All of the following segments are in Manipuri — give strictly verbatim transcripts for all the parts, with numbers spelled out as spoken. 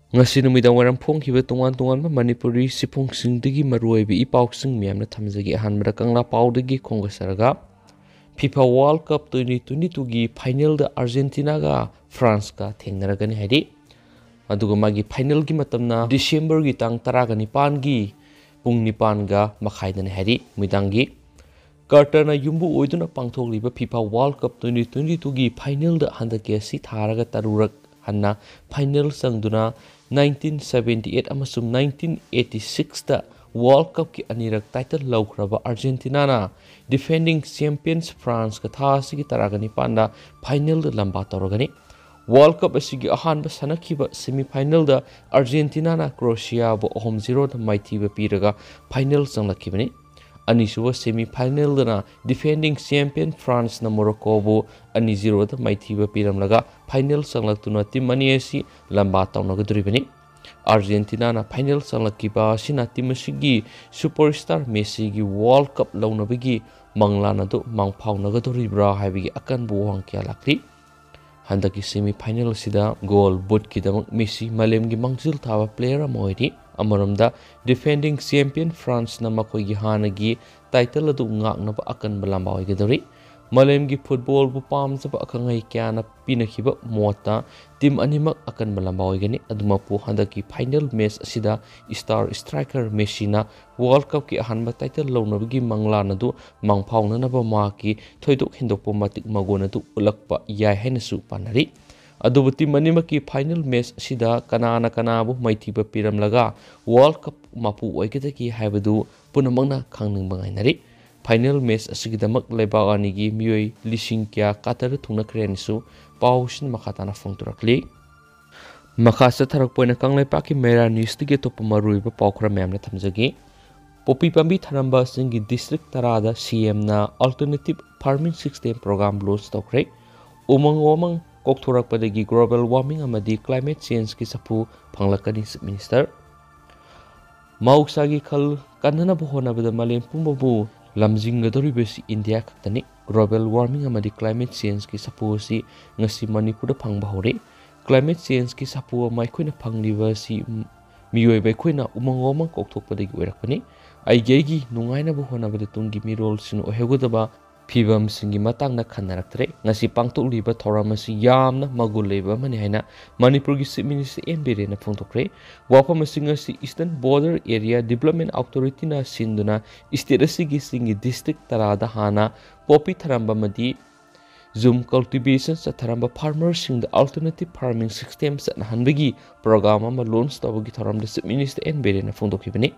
ꯉꯁꯤ ꯅꯨꯃꯤꯗꯥꯡ ꯋꯥꯏꯔꯝ ꯐꯣꯡꯈꯤꯕ ꯇꯣꯉꯥꯟ ꯇꯣꯉꯥꯟꯕ ꯃꯅꯤꯄꯨꯔꯤ ꯁꯤꯐꯣꯡꯁꯤꯡꯗꯒꯤ ꯃꯔꯨꯑꯣꯏꯕ ꯏ ꯄꯥꯎꯁꯤꯡ ꯃꯌꯥꯝꯅ ꯊꯝꯖꯒꯦ꯫ ꯑꯍꯥꯟꯕꯗ ꯀꯪꯂꯥ ꯄꯥꯎꯗꯒꯤ ꯈꯣꯝꯒꯠꯆꯔꯒ, FIFA world cup twenty twenty ꯇꯨꯒꯤ ꯐꯥꯏꯅꯦꯜꯗ ꯑꯥꯔꯖꯦꯟꯇꯤꯅꯥꯒ ꯐ꯭ꯔꯥꯟꯁꯀ ꯊꯦꯡꯅꯔꯒꯅꯤ ꯍꯥꯏꯔꯤ꯫ ꯑꯗꯨꯒ ꯃꯥꯒꯤ ꯐꯥꯏꯅꯦꯜꯒꯤ ꯃꯇꯝꯅ ꯗꯤꯁꯦꯝꯕꯔꯒꯤ ꯇꯥꯡ ꯇꯔꯥꯒ ꯅꯤꯄꯥꯟꯒꯤ ꯄꯨꯡ ꯅꯤꯄꯥꯟꯒ ꯃꯈꯥꯏꯗꯅꯤ ꯍꯥꯏꯔꯤ, ꯅꯨꯃꯤꯗꯥꯡꯒꯤ꯫ ꯀꯇꯔꯅ ꯌꯨꯝꯕꯨ ꯑꯣꯏꯗꯨꯅ ꯄꯥꯡꯊꯣꯛꯂꯤꯕ FIFA world cup twenty twenty ꯇꯨꯒꯤ ꯐꯥꯏꯅꯦꯜꯗ ꯍꯟꯗꯛꯀꯤ ꯑꯁꯤ ꯊꯥꯔꯒ ꯇꯔꯨꯔꯛ ꯍꯟꯅ ꯐꯥꯏꯅꯦꯜ ꯆꯪꯗꯨꯅ ꯅꯥꯏꯟꯇꯤꯟ ꯁꯕꯦꯟꯇꯤ ꯑꯩꯠ ꯑꯃꯁꯨꯡ ꯅꯥꯏꯟꯇꯤꯟ ꯑꯩꯠꯇꯤ ꯁꯤꯛꯁꯇ ꯋꯥꯔꯜ ꯀꯞꯀꯤ ꯑꯅꯤꯔꯛ ꯇꯥꯏꯇꯜ ꯂꯧꯈ꯭ꯔꯕ ꯑꯥꯔꯖꯦꯟꯇꯤꯅꯥꯅ ꯗꯤꯐꯦꯟꯗꯤꯡ ꯆꯦꯝꯄꯤꯌꯟꯁ ꯐ꯭ꯔꯥꯟꯁꯀ ꯊꯥ ꯑꯁꯤꯒꯤ ꯇꯔꯥꯒ ꯅꯤꯄꯥꯟꯗ ꯐꯥꯏꯅꯦꯜꯗ ꯂꯝꯕꯥ ꯇꯧꯔꯒꯅꯤ꯫ ꯋꯥꯔꯜ ꯀꯞ ꯑꯁꯤꯒꯤ ꯑꯍꯥꯟꯕ ꯁꯥꯟꯅꯈꯤꯕ ꯁꯦꯃꯤ ꯐꯥꯏꯅꯦꯜꯗ ꯑꯥꯔꯖꯦꯟꯇꯤꯅꯥꯅ ꯀ꯭ꯔꯣꯁꯤꯌꯥꯕꯨ ꯑꯍꯨꯝ ꯖꯤꯔꯣꯗ ꯃꯥꯏꯊꯤꯕ ꯄꯤꯔꯒ ꯐꯥꯏꯅꯦꯜ ꯆꯪꯂꯛꯈꯤꯕꯅꯤ꯫ ꯑꯅꯤꯁꯨꯕ ꯁꯦꯃꯤ ꯐꯥꯏꯅꯦꯜꯗꯅ ꯗꯤꯐꯦꯟꯗꯤꯡ ꯆꯦꯝꯄꯤꯌꯟ ꯐ꯭ꯔꯥꯟꯁꯅ ꯃꯣꯔꯣꯀꯣꯕꯨ ꯑꯅꯤ ꯖꯤꯔꯣꯗ ꯃꯥꯏꯊꯤꯕ ꯄꯤꯔꯝꯂꯒ ꯐꯥꯏꯅꯦꯜ ꯆꯪꯂꯛꯇꯨꯅ ꯇꯤꯝ ꯑꯅꯤ ꯑꯁꯤ ꯂꯝꯕꯥ ꯇꯧꯅꯒꯗꯧꯔꯤꯕꯅꯤ꯫ ꯑꯥꯔꯖꯦꯟꯇꯤꯅꯥꯅ ꯐꯥꯏꯅꯦꯜ ꯆꯪꯂꯛꯈꯤꯕ ꯑꯁꯤꯅ ꯇꯤꯝ ꯑꯁꯤꯒꯤ ꯁꯨꯄꯔꯁ꯭ꯇꯥꯔ ꯃꯦꯁꯤꯒꯤ ꯋꯥꯔꯜ ꯀꯞ ꯂꯧꯅꯕꯒꯤ ꯃꯪꯂꯥꯟ ꯑꯗꯨ ꯃꯪꯐꯥꯎꯅꯒꯗꯧꯔꯤꯕ꯭ꯔꯥ ꯍꯥꯏꯕꯒꯤ ꯑꯀꯟꯕ ꯋꯥꯍꯪ ꯀꯌꯥ ꯂꯥꯛꯂꯤ꯫ ꯍꯟꯗꯛꯀꯤ ꯁꯦꯃꯤ ꯐꯥꯏꯅꯦꯜ ꯑꯁꯤꯗ ꯒꯣꯜ ꯕꯨꯠꯀꯤꯗꯃꯛ ꯃꯦꯁꯤ ꯃꯥꯂꯦꯝꯒꯤ ꯃꯥꯡꯖꯤꯜ ꯊꯥꯕ ꯄ꯭ꯂꯦꯌꯔ ꯑꯃ ꯑꯣꯏꯔꯤ꯫ ꯑꯃꯔꯣꯝꯗ, ꯗꯤꯐꯦꯟꯗꯤꯡ ꯆꯦꯝꯄꯤꯌꯟ ꯐ꯭ꯔꯥꯟꯁꯅ ꯃꯈꯣꯏꯒꯤ ꯍꯥꯟꯅꯒꯤ ꯇꯥꯏꯇꯜ ꯑꯗꯨ ꯉꯥꯛꯅꯕ ꯑꯀꯟꯕ ꯂꯥꯝꯕꯥ ꯑꯣꯏꯒꯗꯧꯔꯤ꯫ ꯃꯥꯂꯦꯝꯒꯤ ꯐꯨꯠꯕꯣꯜꯕꯨ ꯄꯥꯝꯖꯕ ꯑꯈꯪ ꯑꯍꯩ ꯀꯌꯥꯅ ꯄꯤꯅꯈꯤꯕ ꯃꯣꯠꯇ ꯇꯤꯝ ꯑꯅꯤꯃꯛ ꯑꯀꯟꯕ ꯂꯥꯝꯕꯥ ꯑꯣꯏꯒꯅꯤ꯫ ꯑꯗꯨꯃꯛꯄꯨ, ꯍꯟꯗꯛꯀꯤ ꯐꯥꯏꯅꯦꯜ ꯃꯦꯆ ꯑꯁꯤꯗ ꯁ꯭ꯇꯥꯔ ꯁ꯭ꯇ꯭ꯔꯥꯏꯀꯔ ꯃꯦꯁꯤꯅ ꯋꯥꯔꯜ ꯀꯞꯀꯤ ꯑꯍꯥꯟꯕ ꯇꯥꯏꯇꯜ ꯂꯧꯅꯕꯒꯤ ꯃꯪꯂꯥꯟ ꯑꯗꯨ ꯃꯪꯐꯥꯎꯅꯅꯕ ꯃꯍꯥꯛꯀꯤ ꯊꯣꯏꯗꯣꯛ ꯍꯦꯟꯗꯣꯛꯄ ꯃꯇꯤꯛ ꯃꯒꯨꯟ ꯑꯗꯨ ꯎꯠꯂꯛꯄ ꯌꯥꯏ ꯍꯥꯏꯅꯁꯨ ꯄꯥꯅꯔꯤ꯫ ꯑꯗꯨꯕꯨ ꯇꯤꯝ ꯑꯅꯤꯃꯛꯀꯤ ꯐꯥꯏꯅꯦꯜ ꯃꯦꯆ ꯑꯁꯤꯗ ꯀꯅꯥꯅ ꯀꯅꯥꯕꯨ ꯃꯥꯏꯊꯤꯕ ꯄꯤꯔꯝꯂꯒ ꯋꯥꯔꯜ ꯀꯞ ꯃꯄꯨ ꯑꯣꯏꯒꯗꯒꯦ ꯍꯥꯏꯕꯗꯨ ꯄꯨꯝꯅꯃꯛꯅ ꯈꯪꯅꯤꯡꯕ ꯉꯥꯏꯅꯔꯤ꯫ ꯐꯥꯏꯅꯦꯜ ꯃꯦꯆ ꯑꯁꯤꯒꯤꯗꯃꯛ ꯂꯩꯕꯥꯛ ꯑꯅꯤꯒꯤ ꯃꯤꯑꯣꯏ ꯂꯤꯁꯤꯡ ꯀꯌꯥ ꯀꯇꯔꯗ ꯊꯨꯡꯅꯈ꯭ꯔꯦ ꯍꯥꯏꯅꯁꯨ ꯄꯥꯎꯁꯤꯅ ꯃꯈꯥ ꯇꯥꯅ ꯐꯣꯡꯗꯣꯔꯛꯂꯤ꯫ ꯃꯈꯥ ꯆꯠꯊꯔꯛꯄ ꯑꯣꯏꯅ ꯀꯪꯂꯩꯄꯥꯛꯀꯤ ꯃꯦꯔꯥ ꯅ꯭ꯌꯨꯁꯇꯒꯤ ꯑꯇꯣꯞꯄ ꯃꯔꯨꯑꯣꯏꯕ ꯄꯥꯎ ꯈꯔ ꯃꯌꯥꯝꯅ ꯊꯝꯖꯒꯦ꯫ ꯄꯣꯄꯤ ꯄꯥꯝꯕꯤ ꯊꯥꯔꯝꯕꯁꯤꯡꯒꯤ ꯗꯤꯁꯇ꯭ꯔꯤꯛ ꯇꯔꯥꯗ ꯁꯤ ꯑꯦꯝꯅ Alternative Farming System Program launch ꯇꯧꯈ꯭ꯔꯦ꯫ ꯎꯃꯪ ꯋꯥꯃꯪ ꯀꯣꯛꯊꯣꯔꯛꯄꯗꯒꯤ global warming ꯑꯃꯗꯤ climate changeꯀꯤ ꯁꯥꯐꯨ ꯐꯪꯂꯛꯀꯅꯤ, Chief Minister꯫ ꯃꯍꯧꯁꯥꯒꯤ ꯈꯜ ꯀꯟꯅꯅꯕ ꯍꯣꯠꯅꯕꯗ ꯃꯥꯂꯦꯝ ꯄꯨꯝꯕꯕꯨ ꯂꯝꯖꯤꯡꯒꯗꯧꯔꯤꯕꯁꯤ ꯏꯟꯗꯤꯌꯥ ꯈꯛꯇꯅꯤ꯫ Global warming ꯑꯃꯗꯤ climate changeꯀꯤ ꯁꯥꯐꯨ ꯑꯁꯤ ꯉꯁꯤ ꯃꯅꯤꯄꯨꯔꯗ ꯐꯪꯕ ꯍꯧꯔꯦ꯫ climate changeꯀꯤ ꯁꯥꯐꯨ ꯑꯃ ꯑꯩꯈꯣꯏꯅ ꯐꯪꯂꯤꯕ ꯑꯁꯤ ꯃꯤꯑꯣꯏꯕ ꯑꯩꯈꯣꯏꯅ ꯎꯃꯪ ꯋꯥꯃꯪ ꯀꯣꯛꯊꯣꯛꯄꯗꯒꯤ ꯑꯣꯏꯔꯛꯄꯅꯤ꯫ ꯑꯩꯒꯤ ꯑꯩꯒꯤ ꯅꯨꯡꯉꯥꯏꯅꯕ ꯍꯣꯠꯅꯕꯗ ꯇꯨꯡꯒꯤ ꯃꯤꯔꯣꯜꯁꯤꯡꯅ ꯑꯣꯏꯍꯧꯒꯗꯕ ꯐꯤꯕꯝꯁꯤꯡꯒꯤ ꯃꯇꯥꯡꯗ ꯈꯟꯅꯔꯛꯇ꯭ꯔꯦ꯫ ꯉꯁꯤ ꯄꯥꯡꯊꯣꯛꯂꯤꯕ ꯊꯧꯔꯝ ꯑꯁꯤ ꯌꯥꯝꯅ ꯃꯒꯨꯟ ꯂꯩꯕ ꯑꯃꯅꯤ ꯍꯥꯏꯅ ꯃꯅꯤꯄꯨꯔꯒꯤ Chief Minister ꯑꯦꯟ ꯕꯤꯔꯦꯟꯅ ꯐꯣꯡꯗꯣꯛꯈ꯭ꯔꯦ꯫ ꯋꯥꯐꯝ ꯑꯁꯤꯡ ꯑꯁꯤ Eastern Border Area Development Authorityꯅ ꯁꯤꯟꯗꯨꯅ state ꯑꯁꯤꯒꯤ ꯆꯤꯡꯒꯤ district ꯇꯔꯥꯗ ꯍꯥꯟꯅ ꯄꯣꯄꯤ ꯊꯥꯔꯝꯕ ꯑꯃꯗꯤ ꯖꯨꯝ cultivation ꯆꯠꯊꯔꯝꯕ farmerꯁꯤꯡꯗ alternative farming system ꯆꯠꯅꯍꯟꯕꯒꯤ program ꯑꯃ launch ꯇꯧꯕꯒꯤ ꯊꯧꯔꯝꯗ Chief Minister ꯑꯦꯟ ꯕꯤꯔꯦꯟꯅ ꯐꯣꯡꯗꯣꯛꯈꯤꯕꯅꯤ꯫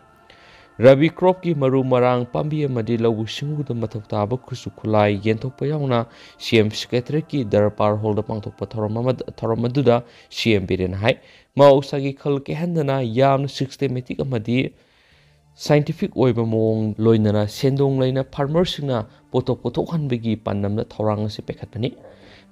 ꯔꯕꯤ cropꯀꯤ ꯃꯔꯨ ꯃꯔꯥꯡ ꯄꯥꯝꯕꯤ ꯑꯃꯗꯤ ꯂꯧꯎ ꯁꯤꯡꯎꯗ ꯃꯊꯧ ꯇꯥꯕ ꯈꯨꯠꯁꯨ ꯈꯨꯠꯂꯥꯏ ꯌꯦꯟꯊꯣꯛꯄ ꯌꯥꯎꯅ ꯁꯤ ꯑꯦꯝ Secretariatꯀꯤ ꯗꯔꯕꯥꯔ ꯍꯣꯜꯗ ꯄꯥꯡꯊꯣꯛꯄ ꯊꯧꯔꯝ ꯑꯃꯗ, ꯊꯧꯔꯝ ꯑꯗꯨꯗ ꯁꯤ ꯑꯦꯝ ꯕꯤꯔꯦꯟꯅ ꯍꯥꯏ, ꯃꯍꯧꯁꯥꯒꯤ ꯈꯜ ꯀꯥꯏꯍꯟꯗꯅ ꯌꯥꯝꯅ systematic ꯑꯃꯗꯤ scientific ꯑꯣꯏꯕ ꯃꯑꯣꯡ ꯂꯣꯏꯅꯅ ꯁꯦꯟꯗꯣꯡ ꯂꯩꯅ farmerꯁꯤꯡꯅ ꯄꯣꯠꯊꯣꯛ ꯄꯨꯊꯣꯛꯍꯟꯕꯒꯤ ꯄꯥꯟꯗꯝꯗ ꯊꯧꯔꯥꯡ ꯑꯁꯤ ꯄꯥꯏꯈꯠꯄꯅꯤ꯫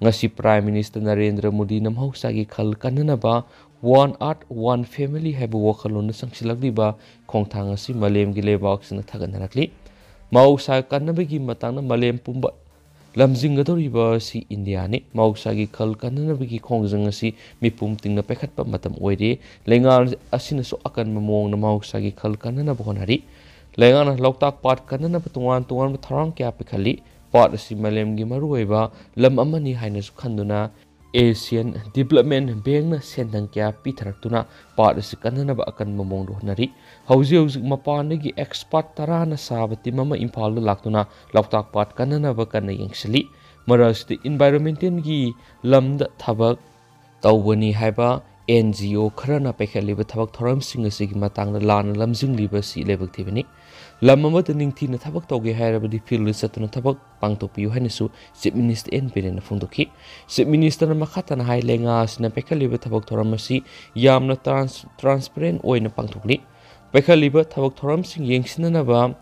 ꯉꯁꯤ Prime Minister ꯅꯔꯦꯟꯗ꯭ꯔ ꯃꯣꯗꯤꯅ ꯃꯍꯧꯁꯥꯒꯤ ꯈꯜ ꯀꯟꯅꯅꯕ One Earth, One Family ꯍꯥꯏꯕ ꯋꯥꯈꯜꯂꯣꯟꯗ ꯆꯪꯁꯤꯜꯂꯛꯂꯤꯕ ꯈꯣꯡꯊꯥꯡ ꯑꯁꯤ ꯃꯥꯂꯦꯝꯒꯤ ꯂꯩꯕꯥꯛꯁꯤꯡꯅ ꯊꯥꯒꯠꯅꯔꯛꯂꯤ꯫ ꯃꯍꯧꯁꯥ ꯀꯟꯅꯕꯒꯤ ꯃꯇꯥꯡꯗ ꯃꯥꯂꯦꯝ ꯄꯨꯝꯕ ꯂꯝꯖꯤꯡꯒꯗꯧꯔꯤꯕ ꯑꯁꯤ ꯏꯟꯗꯤꯌꯥꯅꯤ꯫ ꯃꯍꯧꯁꯥꯒꯤ ꯈꯜ ꯀꯟꯅꯅꯕꯒꯤ ꯈꯣꯡꯖꯪ ꯑꯁꯤ ꯃꯤꯄꯨꯝ ꯇꯤꯡꯅ ꯄꯥꯏꯈꯠꯄ ꯃꯇꯝ ꯑꯣꯏꯔꯦ꯫ ꯂꯩꯉꯥꯛ ꯑꯁꯤꯅꯁꯨ ꯑꯀꯟꯕ ꯃꯑꯣꯡꯗ ꯃꯍꯧꯁꯥꯒꯤ ꯈꯜ ꯀꯟꯅꯅꯕ ꯍꯣꯠꯅꯔꯤ꯫ ꯂꯩꯉꯥꯛꯅ ꯂꯣꯛꯇꯥꯛ ꯄꯥꯠ ꯀꯟꯅꯅꯕ ꯇꯣꯉꯥꯟ ꯇꯣꯉꯥꯟꯕ ꯊꯧꯔꯥꯡ ꯀꯌꯥ ꯄꯥꯏꯈꯠꯂꯤ꯫ ꯄꯥꯠ ꯑꯁꯤ ꯃꯥꯂꯦꯝꯒꯤ ꯃꯔꯨꯑꯣꯏꯕ ꯂꯝ ꯑꯃꯅꯤ ꯍꯥꯏꯅꯁꯨ ꯈꯟꯗꯨꯅ Asian Development Bankꯅ ꯁꯦꯟꯊꯪ ꯀꯌꯥ ꯄꯤꯊꯔꯛꯇꯨꯅ ꯄꯥꯠ ꯑꯁꯤ ꯀꯟꯅꯅꯕ ꯑꯀꯟꯕ ꯃꯑꯣꯡꯗ ꯍꯣꯠꯅꯔꯤ꯫ ꯍꯧꯖꯤꯛ ꯍꯧꯖꯤꯛ ꯃꯄꯥꯟꯗꯒꯤ expert ꯇꯔꯥꯅ ꯁꯥꯕ team ꯑꯃ ꯏꯝꯐꯥꯜꯗ ꯂꯥꯛꯇꯨꯅ ꯂꯣꯛꯇꯥꯛ ꯄꯥꯠ ꯀꯟꯅꯅꯕ ꯀꯟꯅ ꯌꯦꯡꯁꯤꯜꯂꯤ꯫ ꯃꯔꯛ ꯑꯁꯤꯗ environmentalꯒꯤ ꯂꯝꯗ ꯊꯕꯛ ꯇꯧꯕꯅꯤ ꯍꯥꯏꯕ N G O ꯈꯔꯅ ꯄꯥꯏꯈꯠꯂꯤꯕ ꯊꯕꯛ ꯊꯧꯔꯝꯁꯤꯡ ꯑꯁꯤꯒꯤ ꯃꯇꯥꯡꯗ ꯂꯥꯟꯅ ꯂꯝꯖꯤꯡꯂꯤꯕ ꯑꯁꯤ ꯂꯥꯏꯕꯛ ꯊꯤꯕꯅꯤ꯫ ꯂꯝ ꯑꯃꯗ ꯅꯤꯡꯊꯤꯅ ꯊꯕꯛ ꯇꯧꯒꯦ ꯍꯥꯏꯔꯕꯗꯤ fieldꯗ ꯆꯠꯇꯨꯅ ꯊꯕꯛ ꯄꯥꯡꯊꯣꯛꯄꯤꯌꯨ ꯍꯥꯏꯅꯁꯨ Chief Minister ꯑꯦꯟ ꯕꯤꯔꯦꯟꯅ ꯐꯣꯡꯗꯣꯛꯈꯤ꯫ Chief Ministerꯅ ꯃꯈꯥ ꯇꯥꯅ ꯍꯥꯏ, ꯂꯩꯉꯥꯛ ꯑꯁꯤꯅ ꯄꯥꯏꯈꯠꯂꯤꯕ ꯊꯕꯛ ꯊꯧꯔꯝ ꯑꯁꯤ ꯌꯥꯝꯅ trans-, transparent ꯑꯣꯏꯅ ꯄꯥꯡꯊꯣꯛꯂꯤ꯫ ꯄꯥꯏꯈꯠꯂꯤꯕ ꯊꯕꯛ ꯊꯧꯔꯝꯁꯤꯡ ꯌꯦꯡꯁꯤꯟꯅꯅꯕ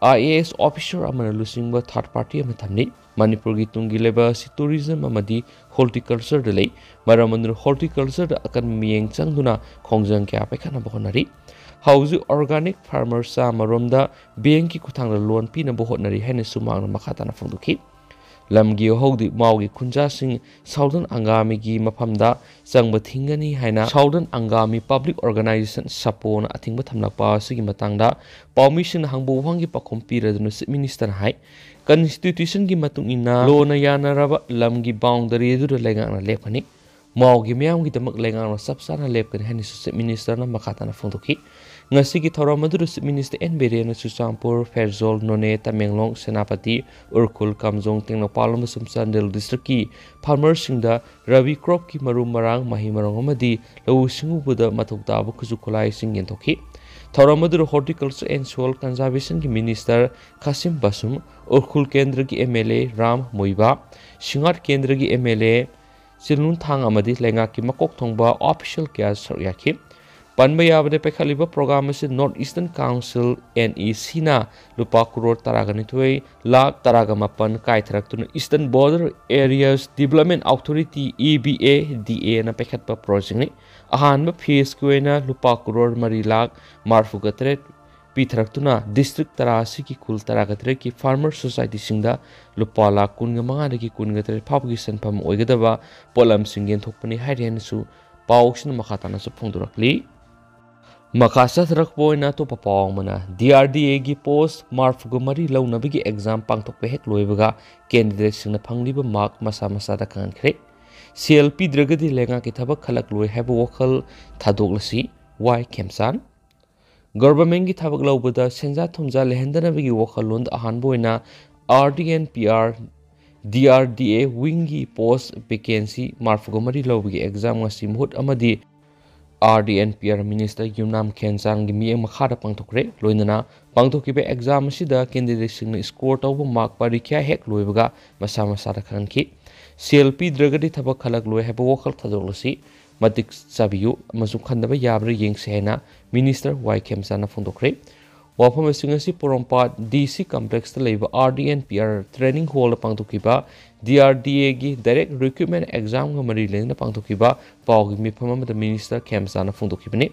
I A S officer ꯑꯃꯅ ꯂꯨꯆꯤꯡꯕ third party ꯑꯃ ꯊꯝꯂꯤ꯫ ꯃꯅꯤꯄꯨꯔꯒꯤ ꯇꯨꯡꯒꯤ ꯂꯩꯕꯥꯛ ꯑꯁꯤ tourism ꯑꯃꯗꯤ horticultureꯗ ꯂꯩ꯫ ꯃꯔꯝ ꯑꯗꯨꯅ horticultureꯗ ꯑꯀꯟꯕ ꯃꯤꯠꯌꯦꯡ ꯆꯪꯗꯨꯅ ꯈꯣꯡꯖꯪ ꯀꯌꯥ ꯄꯥꯏꯈꯠꯅꯕ ꯍꯣꯠꯅꯔꯤ꯫ ꯍꯧꯖꯤꯛ organic farmer ꯆꯥꯝꯃ ꯔꯣꯝꯗ bankꯀꯤ ꯈꯨꯠꯊꯥꯡꯗ loan ꯄꯤꯅꯕ ꯍꯣꯠꯅꯔꯤ ꯍꯥꯏꯅꯁꯨ ꯃꯍꯥꯛꯅ ꯃꯈꯥ ꯇꯥꯅ ꯐꯣꯡꯗꯣꯛꯈꯤ꯫ ꯂꯝꯒꯤ ꯍꯧꯗꯤ ꯃꯥꯎꯒꯤ ꯈꯨꯟꯖꯥꯁꯤꯡ Southern Angami ꯒꯤ ꯃꯐꯝꯗ ꯆꯪꯕ ꯊꯤꯡꯒꯅꯤ ꯍꯥꯏꯅ Southern Angami Public Organisation, ꯁꯥꯄꯣꯅ ꯑꯊꯤꯡꯕ ꯊꯝꯂꯛꯄ ꯑꯁꯤꯒꯤ ꯃꯇꯥꯡꯗ ꯄꯥꯎꯃꯤꯁꯤꯡꯅ ꯍꯪꯕ ꯋꯥꯍꯪꯒꯤ ꯄꯥꯎꯈꯨꯝ ꯄꯤꯔꯗꯨꯅ Chief Minister ꯅ ꯍꯥꯏ, Constitution ꯒꯤ ꯃꯇꯨꯡ ꯏꯟꯅ ꯂꯣꯅ ꯌꯥꯅꯔꯕ ꯂꯝꯒꯤ boundary ꯑꯗꯨꯗ ꯂꯩꯉꯥꯛꯅ ꯂꯦꯞꯀꯅꯤ꯫ ꯃꯥꯎꯒꯤ ꯃꯤꯌꯥꯝꯒꯤꯗꯃꯛ ꯂꯩꯉꯥꯛꯅ ꯆꯞ ꯆꯥꯅ ꯂꯦꯞꯀꯅꯤ ꯍꯥꯏꯅꯁꯨ Chief Minister ꯅ ꯃꯈꯥ ꯇꯥꯅ ꯐꯣꯡꯗꯣꯛꯈꯤ꯫ ꯉꯁꯤꯒꯤ ꯊꯧꯔꯝ ꯑꯗꯨꯗ Chief Minister ꯑꯦꯟ ꯕꯤꯔꯦꯟꯅ ꯆꯨꯔꯆꯥꯟꯄꯨꯔ, ꯐꯦꯔꯖꯣꯜ, ꯅꯣꯅꯦ, ꯇꯃꯦꯡꯂꯣꯡ, ꯁꯦꯅꯥꯄꯇꯤ, ꯎꯔꯈꯨꯜ, ꯀꯥꯝꯖꯣꯡ, ꯇꯦꯡꯅꯧꯄꯜ ꯑꯃꯁꯨꯡ ꯆꯥꯟꯗꯦꯜ district ꯀꯤ farmer ꯁꯤꯡꯗ Rabi crop ꯀꯤ ꯃꯔꯨ ꯃꯔꯥꯡ, ꯃꯍꯩ ꯃꯔꯣꯡ ꯑꯃꯗꯤ ꯂꯧꯎ ꯁꯤꯡꯎꯕꯗ ꯃꯊꯧ ꯇꯥꯕ ꯈꯨꯠꯁꯨ ꯈꯨꯠꯂꯥꯏꯁꯤꯡ ꯌꯦꯟꯊꯣꯛꯈꯤ꯫ ꯊꯧꯔꯝ ꯑꯗꯨꯗ Horticulture and Soil Conservation ꯒꯤ Minister ꯈꯥꯁꯤꯝ ꯕꯥꯁꯨꯝ, ꯎꯔꯈꯨꯜ ꯀꯦꯟꯗ꯭ꯔꯒꯤ MLA ꯔꯥꯝ ꯃꯣꯏꯕꯥ, ꯁꯤꯡꯉꯥꯠ ꯀꯦꯟꯗ꯭ꯔꯒꯤ MLA ꯆꯤꯜꯂꯨꯟ ꯊꯥꯡ ꯑꯃꯗꯤ ꯂꯩꯉꯥꯛꯀꯤ ꯃꯀꯣꯛ ꯊꯣꯡꯕ official ꯀꯌꯥ ꯁꯔꯨꯛ ꯌꯥꯈꯤ꯫ ꯄꯟꯕ ꯌꯥꯕꯗ, ꯄꯥꯏꯈꯠꯂꯤꯕ program ꯑꯁꯤ North Eastern Council, NEC ꯅ ꯂꯨꯄꯥ ꯀꯔꯣꯔ ꯇꯔꯥꯒ ꯅꯤꯊꯣꯏ ꯂꯥꯈ ꯇꯔꯥꯒ ꯃꯥꯄꯟ ꯀꯥꯏꯊꯔꯛꯇꯨꯅ Eastern Border Areas Development Authority, EBADA ꯅ ꯄꯥꯏꯈꯠꯄ project ꯅꯤ꯫ ꯑꯍꯥꯟꯕ phase ꯀꯤ ꯑꯣꯏꯅ ꯂꯨꯄꯥ ꯀꯔꯣꯔ ꯃꯔꯤ ꯂꯥꯈ ꯃꯔꯐꯨꯒ ꯇꯔꯦꯠ ꯄꯤꯊꯔꯛꯇꯨꯅ district ꯇꯔꯥ ꯑꯁꯤꯒꯤ ꯈꯨꯜ ꯇꯔꯥꯒ ꯇꯔꯦꯠꯀꯤ farmer society ꯁꯤꯡꯗ ꯂꯨꯄꯥ ꯂꯥꯈ ꯀꯨꯟꯒ ꯃꯉꯥꯗꯒꯤ ꯀꯨꯟꯒ ꯇꯔꯦꯠ ꯐꯥꯎꯕꯒꯤ ꯁꯦꯟꯐꯝ ꯑꯣꯏꯒꯗꯕ ꯄꯣꯠꯂꯝꯁꯤꯡ ꯌꯦꯟꯊꯣꯛꯄꯅꯤ ꯍꯥꯏꯔꯤ ꯍꯥꯏꯅꯁꯨ ꯄꯥꯎꯁꯤꯅ ꯃꯈꯥ ꯇꯥꯅꯁꯨ ꯐꯣꯡꯗꯣꯔꯛꯂꯤ꯫ ꯃꯈꯥ ꯆꯠꯊꯔꯛꯄ ꯑꯣꯏꯅ ꯑꯇꯣꯞꯄ ꯄꯥꯎ ꯑꯃꯅ, DRDA ꯒꯤ post ꯃꯔꯐꯨꯒ ꯃꯔꯤ ꯂꯧꯅꯕꯒꯤ exam ꯄꯥꯡꯊꯣꯛꯄ ꯍꯦꯛ ꯂꯣꯏꯕꯒ candidate ꯁꯤꯡꯅ ꯐꯪꯂꯤꯕ mark ꯃꯁꯥ ꯃꯁꯥꯗ ꯈꯪꯍꯟꯈ꯭ꯔꯦ꯫ ꯁꯦꯜ ꯄꯤꯗ꯭ꯔꯒꯗꯤ ꯂꯩꯉꯥꯛꯀꯤ ꯊꯕꯛ ꯈꯜꯂꯛꯂꯣꯏ ꯍꯥꯏꯕ ꯋꯥꯈꯜ ꯊꯥꯗꯣꯛꯂꯁꯤ, ꯋꯥꯏ ꯈꯦꯝꯆꯥꯟ꯫ Government ꯀꯤ ꯊꯕꯛ ꯂꯧꯕꯗ ꯁꯦꯟꯖꯥ ꯊꯨꯝꯖꯥ ꯂꯩꯍꯟꯗꯅꯕꯒꯤ ꯋꯥꯈꯜꯂꯣꯟꯗ ꯑꯍꯥꯟꯕ ꯑꯣꯏꯅ RDNPR DRDA wing ꯒꯤ post vacancy ꯃꯔꯐꯨꯒ ꯃꯔꯤ ꯂꯧꯕꯒꯤ exam ꯉꯁꯤ ꯃꯍꯨꯠ ꯑꯃꯗꯤ RDNPR Minister ꯌꯨꯝꯅꯥꯝ ꯈꯦꯟꯆꯥꯟꯒꯤ ꯃꯤꯠꯌꯦꯡ ꯃꯈꯥꯗ ꯄꯥꯡꯊꯣꯛꯈ꯭ꯔꯦ꯫ ꯂꯣꯏꯅꯅ ꯄꯥꯡꯊꯣꯛꯈꯤꯕ exam ꯑꯁꯤꯗ candidate ꯁꯤꯡꯅ score ꯇꯧꯕ mark ꯄꯔꯤꯈ꯭ꯌꯥ ꯍꯦꯛ ꯂꯣꯏꯕꯒ ꯃꯁꯥ ꯃꯁꯥꯗ ꯈꯪꯍꯟꯈꯤ꯫ ꯁꯦꯜ ꯄꯤꯗ꯭ꯔꯒꯗꯤ ꯊꯕꯛ ꯈꯜꯂꯛꯂꯣꯏ ꯍꯥꯏꯕ ꯋꯥꯈꯜ ꯊꯥꯗꯣꯛꯂꯁꯤ, ꯃꯇꯤꯛ ꯆꯥꯕꯤꯌꯨ ꯑꯃꯁꯨꯡ ꯈꯟꯗꯕ ꯌꯥꯕ꯭ꯔꯥ ꯌꯦꯡꯁꯤ ꯍꯥꯏꯅ Minister ꯋꯥꯏ ꯈꯦꯝꯆꯥꯟꯅ ꯐꯣꯡꯗꯣꯛꯈ꯭ꯔꯦ꯫ ꯋꯥꯐꯝꯁꯤꯡ ꯑꯁꯤ ꯄꯣꯔꯣꯝꯄꯥꯠ DC complex ꯇ ꯂꯩꯕ RDNPR training hall ꯗ ꯄꯥꯡꯊꯣꯛꯈꯤꯕ DRDA ꯒꯤ direct recruitment exam ꯒ ꯃꯔꯤ ꯂꯩꯅꯅ ꯄꯥꯡꯊꯣꯛꯈꯤꯕ ꯄꯥꯎꯒꯤ ꯃꯤꯐꯝ ꯑꯃꯗ Minister ꯈꯦꯝꯆꯥꯟꯅ ꯐꯣꯡꯗꯣꯛꯈꯤꯕꯅꯤ꯫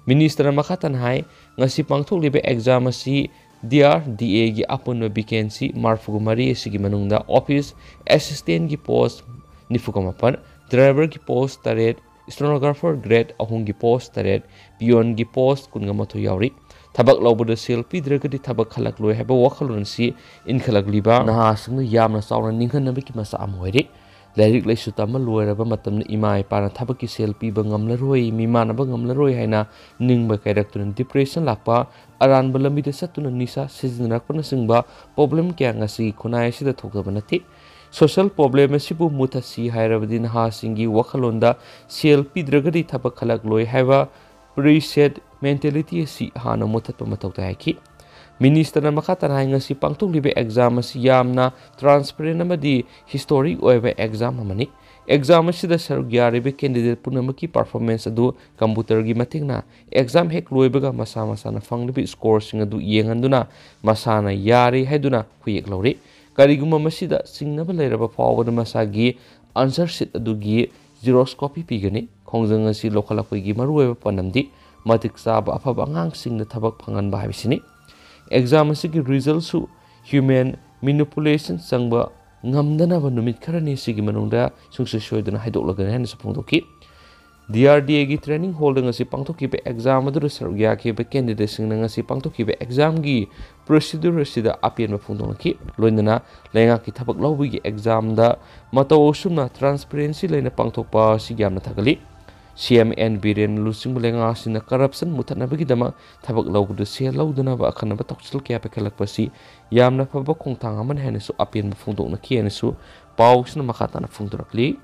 Minister ꯅ ꯃꯈꯥ ꯇꯥꯅ ꯍꯥꯏ, ꯉꯁꯤ ꯄꯥꯡꯊꯣꯛꯂꯤꯕ exam ꯑꯁꯤ D R D Aꯒꯤ ꯑꯄꯨꯟꯕ vacancy ꯃꯔꯤꯐꯨꯒ ꯃꯔꯤ ꯑꯁꯤꯒꯤ ꯃꯅꯨꯡꯗ office assistantꯒꯤ post ꯅꯤꯐꯨꯒ ꯃꯥꯄꯟ, driverꯒꯤ post ꯇꯔꯦꯠ, stenographer grade ꯑꯍꯨꯝꯒꯤ post ꯇꯔꯦꯠ, peonꯒꯤ post ꯀꯨꯟꯒ ꯃꯥꯊꯣꯏ ꯌꯥꯎꯔꯤ꯫ ꯊꯕꯛ ꯂꯧꯕꯗ ꯁꯦꯜ ꯄꯤꯗ꯭ꯔꯒꯗꯤ ꯊꯕꯛ ꯈꯜꯂꯛꯂꯣꯏ ꯍꯥꯏꯕ ꯋꯥꯈꯜꯂꯣꯟ ꯑꯁꯤ ꯏꯟꯈꯠꯂꯛꯂꯤꯕ ꯅꯍꯥꯁꯤꯡꯅ ꯌꯥꯝꯅ ꯆꯥꯎꯅ ꯅꯤꯡꯍꯟꯅꯕꯒꯤ ꯃꯆꯥꯛ ꯑꯃ ꯑꯣꯏꯔꯤ꯫ ꯂꯥꯏꯔꯤꯛ ꯂꯥꯏꯁꯨ ꯇꯝꯕ ꯂꯣꯏꯔꯕ ꯃꯇꯝꯗ ꯏꯃꯥ ꯏꯄꯥꯅ ꯊꯕꯛꯀꯤ ꯁꯦꯜ ꯄꯤꯕ ꯉꯝꯂꯔꯣꯏ, ꯃꯤꯃꯥꯟꯅꯕ ꯉꯝꯂꯔꯣꯏ ꯍꯥꯏꯅ ꯅꯤꯡꯕ ꯀꯥꯏꯔꯛꯇꯨꯅ depression ꯂꯥꯛꯄ, ꯑꯔꯥꯟꯕ ꯂꯝꯕꯤꯗ ꯆꯠꯇꯨꯅ ꯅꯤꯁꯥ ꯁꯤꯖꯤꯟꯅꯔꯛꯄꯅꯆꯤꯡꯕ problem ꯀꯌꯥ ꯉꯁꯤꯒꯤ ꯈꯨꯟꯅꯥꯏ ꯑꯁꯤꯗ ꯊꯣꯛꯇꯕ ꯅꯠꯇꯦ꯫ Social problem ꯑꯁꯤꯕꯨ ꯃꯨꯊꯠꯁꯤ ꯍꯥꯏꯔꯕꯗꯤ ꯅꯍꯥꯁꯤꯡꯒꯤ ꯋꯥꯈꯜꯂꯣꯟꯗ ꯁꯦꯜ ꯄꯤꯗ꯭ꯔꯒꯗꯤ ꯊꯕꯛ ꯈꯜꯂꯛꯂꯣꯏ ꯍꯥꯏꯕ preset mentality ꯑꯁꯤ ꯍꯥꯟꯅ ꯃꯨꯊꯠꯄ ꯃꯊꯧ ꯇꯥꯏ ꯍꯥꯏꯈꯤ꯫ Ministerꯅ ꯃꯈꯥ ꯇꯥꯅ ꯍꯥꯏ, ꯉꯁꯤ ꯄꯥꯡꯊꯣꯛꯂꯤꯕ exam ꯑꯁꯤ ꯌꯥꯝꯅ transparent ꯑꯃꯗꯤ historic ꯑꯣꯏꯕ exam ꯑꯃꯅꯤ꯫ Exam ꯑꯁꯤꯗ ꯁꯔꯨꯛ ꯌꯥꯔꯤꯕ candidate ꯄꯨꯝꯅꯃꯛꯀꯤ performance ꯑꯗꯨ computerꯒꯤ ꯃꯇꯦꯡꯅ exam ꯍꯦꯛ ꯂꯣꯏꯕꯒ ꯃꯁꯥ ꯃꯁꯥꯅ ꯐꯪꯂꯤꯕ scoreꯁꯤꯡ ꯑꯗꯨ ꯌꯦꯡꯍꯟꯗꯨꯅ ꯃꯁꯥꯅ ꯌꯥꯔꯦ ꯍꯥꯏꯗꯨꯅ ꯈꯨꯌꯦꯛ ꯂꯧꯔꯤ꯫ ꯀꯔꯤꯒꯨꯝꯕ ꯃꯁꯤꯗ ꯆꯤꯡꯅꯕ ꯂꯩꯔꯕ ꯐꯥꯎꯕꯗ ꯃꯁꯥꯒꯤ answer sheet ꯑꯗꯨꯒꯤ xerox copy ꯄꯤꯒꯅꯤ꯫ ꯈꯣꯡꯖꯪ ꯑꯁꯤ ꯂꯧꯈꯠꯂꯛꯄꯒꯤ ꯃꯔꯨꯑꯣꯏꯕ ꯄꯥꯟꯗꯝꯗꯤ ꯃꯇꯤꯛ ꯆꯥꯕ ꯑꯐꯕ ꯑꯉꯥꯡꯁꯤꯡꯗ ꯊꯕꯛ ꯐꯪꯍꯟꯕ ꯍꯥꯏꯕꯁꯤꯅꯤ꯫ Exam ꯑꯁꯤꯒꯤ resultꯁꯨ human manipulation ꯆꯪꯕ ꯉꯝꯗꯅꯕ ꯅꯨꯃꯤꯠ ꯈꯔꯅꯤ ꯑꯁꯤꯒꯤ ꯃꯅꯨꯡꯗ ꯁꯨꯡꯁꯣꯏ ꯁꯣꯏꯗꯅ ꯍꯥꯏꯗꯣꯛꯂꯒꯅꯤ ꯍꯥꯏꯅꯁꯨ ꯐꯣꯡꯗꯣꯛꯈꯤ꯫ D R D Aꯒꯤ training hallꯗ ꯉꯁꯤ ꯄꯥꯡꯊꯣꯛꯈꯤꯕ exam ꯑꯗꯨꯗ ꯁꯔꯨꯛ ꯌꯥꯈꯤꯕ candidateꯁꯤꯡꯅ ꯉꯁꯤ ꯄꯥꯡꯊꯣꯛꯈꯤꯕ examꯒꯤ procedure ꯑꯁꯤꯗ ꯑꯄꯦꯟꯕ ꯐꯣꯡꯗꯣꯛꯅꯈꯤ꯫ ꯂꯣꯏꯅꯅ ꯂꯩꯉꯥꯛꯀꯤ ꯊꯕꯛ ꯂꯧꯕꯒꯤ examꯗ ꯃꯇꯧ ꯑꯁꯨꯝꯅ transparency ꯂꯩꯅ ꯄꯥꯡꯊꯣꯛꯄ ꯑꯁꯤ ꯌꯥꯝꯅ ꯊꯥꯒꯠꯂꯤ꯫ C M N Biren ꯂꯨꯆꯤꯡꯕ ꯂꯩꯉꯥꯛ ꯑꯁꯤꯅ corruption ꯃꯨꯊꯠꯅꯕꯒꯤꯗꯃꯛ ꯊꯕꯛ ꯂꯧꯕꯗ ꯁꯦꯜ ꯂꯧꯗꯅꯕ ꯑꯀꯟꯅꯕ ꯊꯧꯁꯤꯜ ꯀꯌꯥ ꯄꯥꯏꯈꯠꯂꯛꯄ ꯑꯁꯤ ꯌꯥꯝꯅ ꯐꯕ ꯈꯣꯡꯊꯥꯡ ꯑꯃꯅꯤ ꯍꯥꯏꯅꯁꯨ ꯑꯄꯦꯟꯕ ꯐꯣꯡꯗꯣꯛꯅꯈꯤ ꯍꯥꯏꯅꯁꯨ ꯄꯥꯎꯁꯤꯅ ꯃꯈꯥ ꯇꯥꯅ ꯐꯣꯡꯗꯣꯔꯛꯂꯤ꯫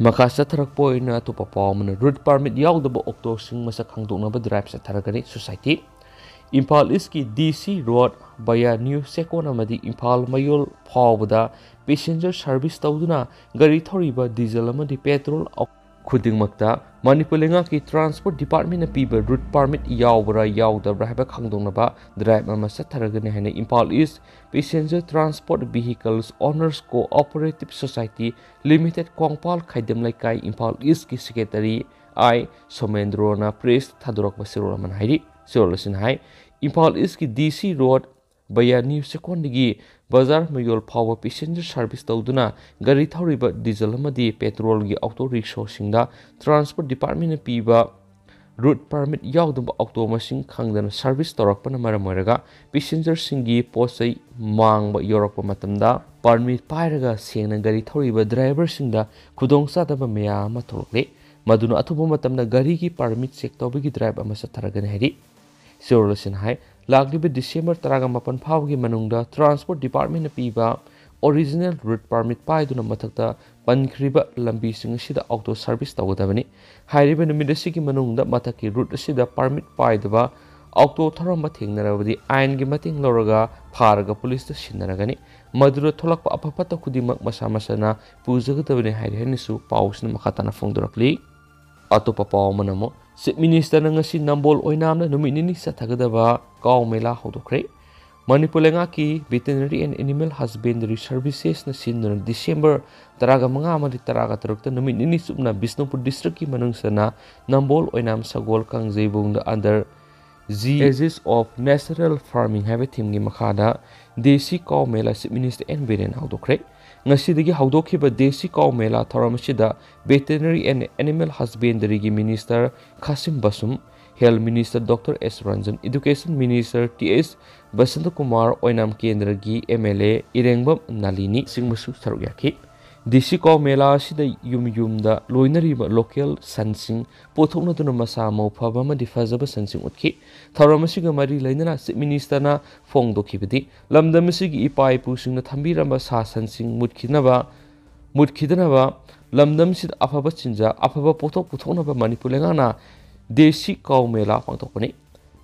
ꯃꯈꯥ ꯆꯠꯊꯔꯛꯄ ꯑꯣꯏꯅ ꯑꯇꯣꯞꯄ ꯄꯥꯎ ꯑꯃꯅ route permit ꯌꯥꯎꯗꯕ ꯑꯣꯛꯇꯣꯁꯤꯡ ꯃꯁꯛ ꯈꯪꯗꯣꯛꯅꯕ drive ꯆꯠꯊꯔꯒꯅꯤ꯫ Society ꯏꯝꯐꯥꯜ ꯏꯁꯀꯤ D C Road via New Checkon ꯑꯃꯗꯤ ꯏꯝꯐꯥꯜ ꯃꯌꯣꯜ ꯐꯥꯎꯕꯗ passenger service ꯇꯧꯗꯨꯅ ꯒꯥꯔꯤ ꯊꯧꯔꯤꯕ diesel ꯑꯃꯗꯤ petrol ꯈꯨꯗꯤꯡꯃꯛꯇ ꯃꯅꯤꯄꯨꯔ ꯂꯩꯉꯥꯛꯀꯤ transport departmentꯅ ꯄꯤꯕ route permit ꯌꯥꯎꯕ꯭ꯔꯥ ꯌꯥꯎꯗꯕ꯭ꯔꯥ ꯍꯥꯏꯕ ꯈꯪꯗꯣꯛꯅꯕ drive ꯑꯃ ꯆꯠꯊꯔꯒꯅꯤ ꯍꯥꯏꯅ ꯏꯝꯐꯥꯜ ꯏꯁ Passenger Transport Vehicles Owners Cooperative Society Limited ꯀ꯭ꯋꯥꯡꯄꯥꯜ ꯈꯥꯏꯗꯦꯝ ꯂꯩꯀꯥꯏ ꯏꯝꯐꯥꯜ ꯏꯁꯀꯤ secretary I ꯁꯣꯃꯦꯟꯗ꯭ꯔꯣꯅ press ꯊꯥꯗꯣꯔꯛꯄ ꯆꯦꯔꯣꯜ ꯑꯃꯅ ꯍꯥꯏꯔꯤ꯫ ꯆꯦꯔꯣꯜ ꯑꯁꯤꯅ ꯍꯥꯏ, ꯏꯝꯐꯥꯜ ꯏꯁꯀꯤ ꯗꯤ ꯁꯤ ꯔꯣꯗ via ꯅ꯭ꯌꯨ ꯆꯦꯛꯀꯣꯟꯗꯒꯤ ꯕꯖꯥꯔ ꯃꯌꯣꯜ ꯐꯥꯎꯕ ꯄꯦꯁꯦꯟꯖꯔ ꯁꯥꯔꯚꯤꯁ ꯇꯧꯗꯨꯅ ꯒꯥꯔꯤ ꯊꯧꯔꯤꯕ ꯗꯤꯖꯜ ꯑꯃꯗꯤ ꯄꯦꯇ꯭ꯔꯣꯜꯒꯤ ꯑꯣꯇꯣ ꯔꯤꯛꯁꯣꯁꯤꯡꯗ ꯇ꯭ꯔꯥꯟꯁꯄꯣꯔꯠ ꯗꯤꯄꯥꯔꯠꯃꯦꯟꯅ ꯄꯤꯕ ꯔꯨꯠ ꯄꯔꯃꯤꯠ ꯌꯥꯎꯗꯕ ꯑꯣꯇꯣ ꯃꯁꯤꯡ ꯈꯪꯗꯅ ꯁꯥꯔꯚꯤꯁ ꯇꯧꯔꯛꯄꯅ ꯃꯔꯝ ꯑꯣꯏꯔꯒ ꯄꯦꯁꯦꯟꯖꯔꯁꯤꯡꯒꯤ ꯄꯣꯠ ꯆꯩ ꯃꯥꯡꯕ ꯌꯧꯔꯛꯄ ꯃꯇꯝꯗ ꯄꯔꯃꯤꯠ ꯄꯥꯏꯔꯒ ꯁꯦꯡꯅ ꯒꯥꯔꯤ ꯊꯧꯔꯤꯕ ꯗ꯭ꯔꯥꯏꯚꯔꯁꯤꯡꯗ ꯈꯨꯗꯣꯡꯆꯥꯗꯕ ꯃꯌꯥꯝ ꯑꯃ ꯊꯣꯛꯂꯛꯂꯤ꯫ ꯃꯗꯨꯅ ꯑꯊꯨꯕ ꯃꯇꯝꯗ ꯒꯥꯔꯤꯒꯤ ꯄꯔꯃꯤꯠ ꯆꯦꯛ ꯇꯧꯕꯒꯤ ꯗ꯭ꯔꯥꯏꯚ ꯑꯃ ꯆꯠꯊꯔꯒꯅꯤ ꯍꯥꯏꯔꯤ꯫ ꯁꯤꯔꯣꯜ ꯑꯁꯤꯅ ꯍꯥꯏ, ꯂꯥꯛꯂꯤꯕ ꯗꯤꯁꯦꯝꯕꯔ ꯇꯔꯥꯃꯥꯄꯟ ꯐꯥꯎꯕꯒꯤ ꯃꯅꯨꯡꯗ ꯇ꯭ꯔꯥꯟꯁꯄꯣꯔꯠ ꯗꯤꯄꯥꯔꯠꯃꯦꯟꯅ ꯄꯤꯕ ꯑꯣꯔꯤꯖꯤꯅꯦꯜ ꯔꯨꯠ ꯄꯔꯃꯤꯠ ꯄꯥꯏꯗꯨꯅ ꯃꯊꯛꯇ ꯄꯟꯈ꯭ꯔꯤꯕ ꯂꯝꯕꯤꯁꯤꯡ ꯑꯁꯤꯗ ꯑꯣꯇꯣ ꯁꯥꯔꯚꯤꯁ ꯇꯧꯒꯗꯕꯅꯤ꯫ ꯍꯥꯏꯔꯤꯕ ꯅꯨꯃꯤꯠ ꯑꯁꯤꯒꯤ ꯃꯅꯨꯡꯗ ꯃꯊꯛꯀꯤ ꯔꯨꯠ ꯑꯁꯤꯗ ꯄꯔꯃꯤꯠ ꯄꯥꯏꯗꯕ ꯑꯣꯇꯣ ꯊꯧꯔꯝꯕ ꯊꯦꯡꯅꯔꯕꯗꯤ ꯑꯥꯏꯟꯒꯤ ꯃꯇꯦꯡ ꯂꯧꯔꯒ ꯐꯥꯔꯒ ꯄꯨꯂꯤꯁꯇ ꯁꯤꯟꯅꯔꯒꯅꯤ꯫ ꯃꯗꯨꯗ ꯊꯣꯛꯂꯛꯄ ꯑꯐ ꯐꯠꯇ ꯈꯨꯗꯤꯡꯃꯛ ꯃꯁꯥ ꯃꯁꯥꯅ ꯄꯨꯖꯒꯗꯕꯅꯤ ꯍꯥꯏꯔꯤ ꯍꯥꯏꯅꯁꯨ ꯄꯥꯎꯁꯤꯅ ꯃꯈꯥ ꯇꯥꯅ ꯐꯣꯡꯗꯣꯔꯛꯂꯤ꯫ ꯑꯇꯣꯞꯄ ꯄꯥꯎ ꯑꯃꯅ ꯑꯃꯨꯛ, ꯆꯤꯐ ꯃꯤꯅꯤꯁꯇꯔꯅ ꯉꯁꯤ ꯅꯝꯕꯣꯜ ꯑꯣꯏꯅꯥꯝꯗ ꯅꯨꯃꯤꯠ ꯅꯤꯅꯤ ꯆꯠꯊꯒꯗꯕ ꯀꯥꯎ ꯃꯦꯂꯥ ꯍꯧꯗꯣꯛꯈ꯭ꯔꯦ꯫ ꯃꯅꯤꯄꯨꯔ ꯂꯩꯉꯥꯛꯀꯤ Veterinary and Animal Husbandry Servicesꯅ ꯁꯤꯟꯗꯨꯅ ꯗꯤꯁꯦꯝꯕꯔ ꯇꯔꯥꯃꯉꯥ ꯑꯃꯗꯤ ꯇꯔꯥꯇꯔꯨꯛꯇ ꯅꯨꯃꯤꯠ ꯅꯤꯅꯤ ꯆꯨꯞꯅ ꯕꯤꯁꯅꯨꯄꯨꯔ ꯗꯤꯁꯇ꯭ꯔꯤꯛꯀꯤ ꯃꯅꯨꯡ ꯆꯟꯅ ꯅꯝꯕꯣꯜ ꯑꯣꯏꯅꯥꯝ ꯁꯒꯣꯜ ꯀꯥꯡꯖꯩꯕꯨꯡꯗ under the aegis of natural farming ꯍꯥꯏꯕ ꯊꯤꯝꯒꯤ ꯃꯈꯥꯗ ꯗꯦꯁꯤ ꯀꯥꯎ ꯃꯦꯂꯥ ꯆꯤꯐ ꯃꯤꯅꯤꯁꯇꯔ ꯑꯦꯟ ꯕꯤꯔꯦꯟ ꯍꯧꯗꯣꯛꯈ꯭ꯔꯦ꯫ ꯉꯁꯤꯗꯒꯤ ꯍꯧꯗꯣꯛꯈꯤꯕ ꯗꯦꯁꯤ ꯀꯥꯎ ꯃꯦꯂꯥ ꯊꯧꯔꯝ ꯑꯁꯤꯗ Veterinary and Animal Husbandryꯒꯤ minister Khashim Vashum, Health Minister Doctor S Ranjan, Education Minister T S Basantakumar, ꯑꯣꯏꯅꯥꯝ ꯀꯦꯟꯗ꯭ꯔꯒꯤ ꯑꯦꯝ ꯑꯦꯜ ꯑꯦ ꯏꯔꯦꯡꯕꯝ ꯅꯥꯂꯤꯅꯤ ꯑꯁꯤꯒꯨꯝꯕꯁꯨ ꯁꯔꯨꯛ ꯌꯥꯈꯤ꯫ ꯗꯦꯁꯤ ꯀꯥꯎ ꯃꯦꯂꯥ ꯑꯁꯤꯗ ꯌꯨꯝ ꯌꯨꯝꯗ ꯂꯣꯏꯅꯔꯤꯕ ꯂꯣꯀꯦꯜ ꯁꯟꯁꯤꯡ ꯄꯨꯊꯣꯛꯅꯗꯨꯅ ꯃꯁꯥ ꯃꯎ ꯐꯕ ꯑꯃꯗꯤ ꯐꯖꯕ ꯁꯟꯁꯤꯡ ꯎꯠꯈꯤ꯫ ꯊꯧꯔꯝ ꯑꯁꯤꯒ ꯃꯔꯤ ꯂꯩꯅꯅ ꯆꯤꯐ ꯃꯤꯅꯤꯁꯇꯔꯅ ꯐꯣꯡꯗꯣꯛꯈꯤꯕꯗꯤ, ꯂꯝꯗꯝ ꯑꯁꯤꯒꯤ ꯏꯄꯥ ꯏꯄꯨꯁꯤꯡꯅ ꯊꯝꯕꯤꯔꯝꯕ ꯁꯥ ꯁꯟꯁꯤꯡ ꯃꯨꯠꯈꯤꯅꯕ, ꯃꯨꯠꯈꯤꯗꯅꯕ, ꯂꯝꯗꯝꯁꯤꯗ ꯑꯐꯕ ꯆꯤꯟꯖꯥꯛ, ꯑꯐꯕ ꯄꯣꯠꯊꯣꯛ ꯄꯨꯊꯣꯛꯅꯕ ꯃꯅꯤꯄꯨꯔ ꯂꯩꯉꯥꯛꯅ ꯗꯦꯁꯤ ꯀꯥꯎ ꯃꯦꯂꯥ ꯄꯥꯡꯊꯣꯛꯄꯅꯤ꯫